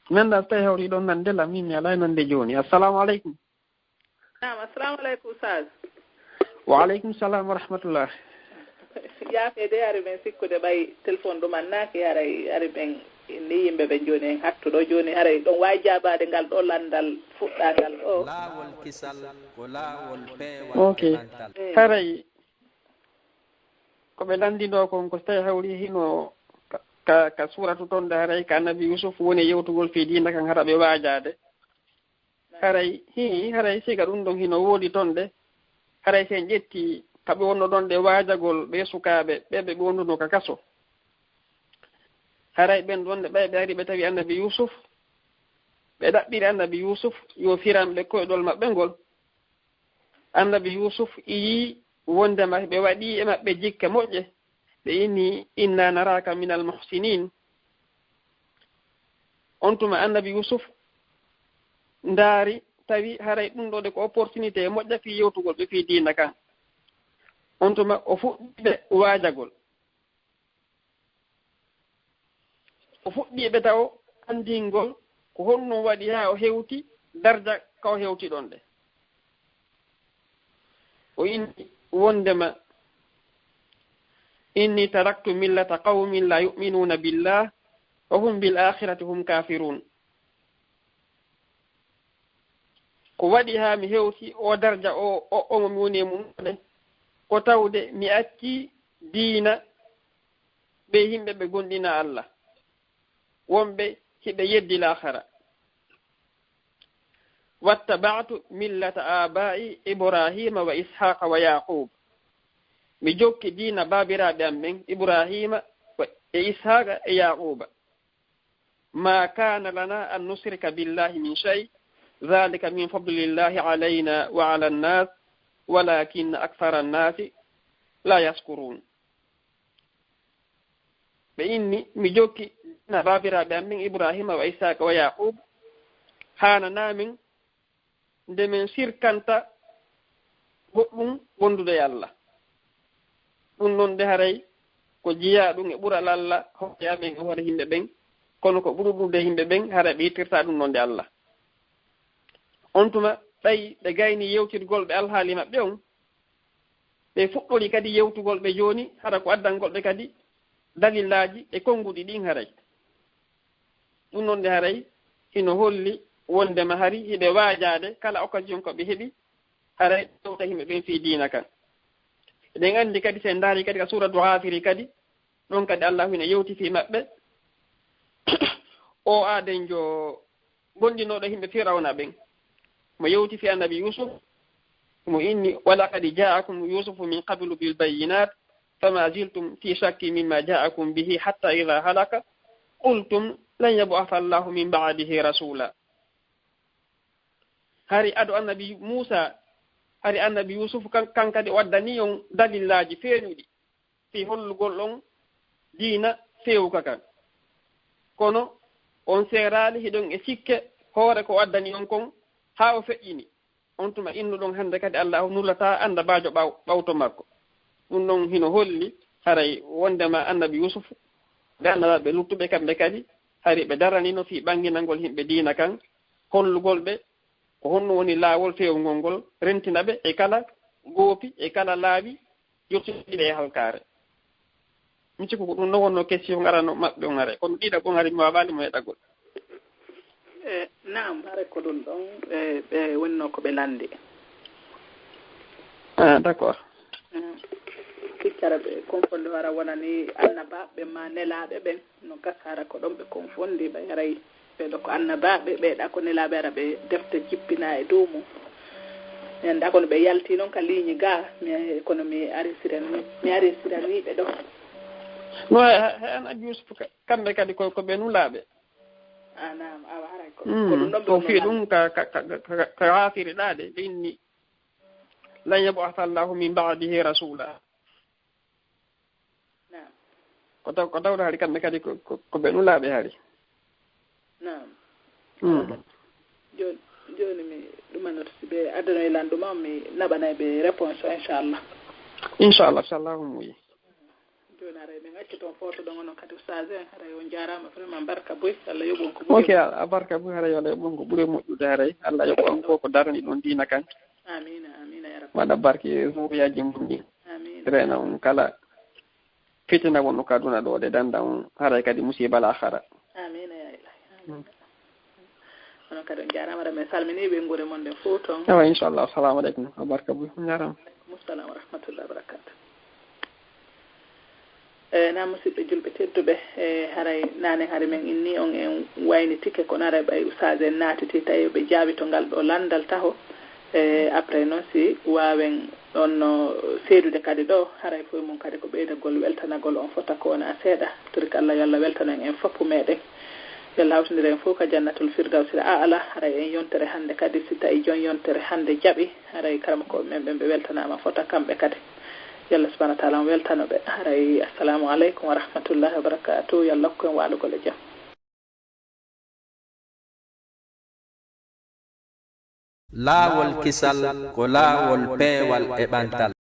Min da so tawi hawri ɗon nande la, min mi alaa nande jooni. Assalamu aleykum. Naam, assalamu aleykum, Ustaaz. Wa aleykum salam wa rahmatullah. Yaafe de, hari men sikkude ɓay téléphone ɗum annaaki, haray hari men inni yimɓe ɓe jooni en hattuɗo jooni, haray ɗon waawi jaabaade ngal ɗo lanndal fuɗɗaangal ɗo. Laawol kisal ko laawol peewal. Ok. E ɓantal. Eh. Haray ko ɓe lanndinoo kon, ko so tawi hawri hino ka, ka, ka suuratu ton de, haray ka annabi Yusuf woni e yewtugol fii diina kan, hara ɓe waajaade. Haray, hii, haray siga ɗum ɗon hino woodi ton de. Haray si en ƴetti ka ɓe wonno ɗon de waajagol ɓe sukaaɓe, ɓe ɓe wonduno ka kaso. Haray ɓen ɗon de ɓay ɓe ari ɓe tawi annabi Yusuf, ɓe ɗaɓɓiri annabi Yusuf yo firan ɓe koyɗol maɓɓe ngol. Annabi Yusuf iyii wondema ɓe waɗii e maɓɓe jikke moƴƴe, ɓe inni, "Inna naraka minal muhsinin." On tuma annabi Yusuf ndaari, tawi haray ɗum ɗo de ko opportunité moƴƴa fii yewtugol ɓe fii diina kan. On tuma o fuɗɗi ɓe waajagol. O fuɗɗi ɓe taw anndingol ko honno waɗi haa o hewti darja ka o hewti ɗon de. O inni wondema, "Inni taraktu millata qawmin la yu'minuna billah wa hum bil akhirati hum kafirun." Ko waɗi haa mi hewti o darja o, o, o mo mi woni e mum ɗo de, ko tawde mi acci diina ɓe yimɓe ɓe gomɗina Allah, wonɓe hiɓe yeddi laakhara. "Wattaba'tu millata aba'i Ibrahima wa Ishaqa wa Yaqub." Mi jokki diina baabiraaɓe am ɓen, Ibrahima wa, e Ishaqa e Yaquba. "Ma kana lana an nushrika billahi min shay, dhalika min fadlillahi alayna wa ala an-nas, walakin akthara an-nasi la yashkurun." Ɓe inni, "Mi jokki diina baabiraaɓe am ɓen Ibrahima wa Ishaqa wa Yaqub, haananaa min nde min sirkanta goɗɗum wondude e Allah." Ɗum non de haray ko jiyaa ɗum e ɓural Allah hoore amen e hoore yimɓe ɓen, kono ko ɓuri ɗuuɗude yimɓe ɓen haray ɓe yettirta ɗum non de Allah. On tuma ɓay ɓe gayni yewtirgol ɓe alhaali maɓɓe on, ɓe fuɗɗori kadi yewtugol ɓe jooni, hara ko addangol ɓe kadi dalillaaji e konnguɗi ɗin haray. Ɗum non de haray hino holli wondema hari hiɓe waajaade kala occasion ko ɓe heɓi, haray ɓe yewta yimɓe ɓen fii diina kan. Eɗen anndi kadi, si en ndaari kadi ka suuratu Ghafiri kadi, ɗon kadi Allahu hino yewti fii maɓɓe. O aaden jo gonɗinooɗo yimɓe Firawna ɓen. Mo yewti fii annabi Yusuf, mo inni, "Wa laqad ja'akum Yusufu min qablu bil bayyinat, fama ziltum fi shakkin mimma ja'akum bihi hatta idha halaka qultum lan yab'atha Allahu min ba'dihi rasula." Hari ado annabi Musa, hari annabi Yusuf kan, kan kadi o addani on dalillaaji feeñuɗi fii hollugol on diina feewuka kan. Kono on seeraali, hiɗon e sikke hoore ko o addani on kon haa o feƴƴini. On tuma innuɗon hannde kadi Allaahu nulataa annabaajo ɓaw-, ɓawto makko. Ɗum ɗon hino holli haray wondema annabi Yusufu, ɓe annabaaɓe luttuɓe kamɓe kadi, hari ɓe daranino fii ɓannginangol yimɓe diina kan, hollugol ɓe ko honno woni laawol feewngol ngol, rentina ɓe e kala goopi, e kala laawi, yottinɗi ɓe e halkaare. Mi sikku ko ɗum ɗon wonno question arano maɓɓe on are. Kono ɗiɗa ɓon ari mi waawaali mo heɗagol. E, naam, hare ko ɗum ɗon, e, ɓe wonno ko ɓe lanndi. Ah, d'accord. Mm. Ficcere ɓe konfonde wara wonani annabaaɓe ma nelaaɓe ɓen. No gasa hara ko ɗon ɓe konfondi ɓay haray ɓeeɗo ko annabaaɓe, ɓeeɗa ko nelaaɓe, ara ɓe defte jippina e dow mum. Mi anndaa kono ɓe yalti noon ka liiñi ga, mi, kono mi arisirani, mi arisirani ɓe ɗo. No, he, he, he an Abi Yusuf ka-, kamɓe kadi ko, ko ɓe nulaaɓe. Ah, naam, awa haray ko, mm, ko ɗum ɗon ɓe o fii nulaaɓe. Ɗum ka, ka, ka, ka, ka, ka waafiri ɗaade, ɓe inni, "Lan yab'atha Allahu min ba'dihi rasula." Naam. Ko taw, ko tawde hari kamɓe kadi ko, ko, ko ɓe nulaaɓe hari. Naam. Mm. Jooni, jooni mi ɗumanoto si ɓe addanoy lan ɗuma, mi naɓanay ɓe réponse o, inchallah. Inchallah, inchallah, mo yi. Jooni haray min acci toon footo ɗon onon kadi ustaz en, haray on jaaraama vraiment, barka boy, Allah yoɓu on ko ɓuri. Ok, a, a barka boy, haray Allah yoɓu on ko ɓuri moƴƴude haray. Allah yoɓu on ko, ko darani ɗon diina kan. Amina, amina ya rabbi. Waɗa barke zuriyaji mum ɗi. Amina. Rena on kala fitina wonno ka aduna ɗo, ɗe danda on haray kadi musiba lahara. Amina ya ilahi. Amina. Onon kadi on jarama, min salmini ɓe gure mon ɗen fof toon. Awa, inchallah. Assalamu aleykum. Abarka bu jarama. Aleykum salam wa rahmatullahi wa barakatuh. E na musidɓe julɓe tedduɓe, e haray naane hari min inni on en waynitike, kono haray ɓay usaaji en naatiti tawi ɓe jaabi to ngal ɗo landal taho. E après noon si waawen ɗon no seedude kadi ɗo, haray fof mum kadi ko ɓeydagol weltanagol on fota ko wona seeɗa. Turki Allah yo Allah weltano en en foppu meɗen. Yo Allah hawtindire en fof ka jannatul firdawsil aala. Haray en yontere hannde kadi, si tawi jon yontere hannde jaɓi, haray karamokooɓe men ɓen ɓe weltanaama fota kamɓe kadi. Yo Allah subhanahu wa taala on weltano ɓe. Haray assalamu aleykum wa rahmatullahi wa barakatuh. Yo Allah hokku en waalugol e jam. Laawol kisal ko laawol peewal e ɓantal.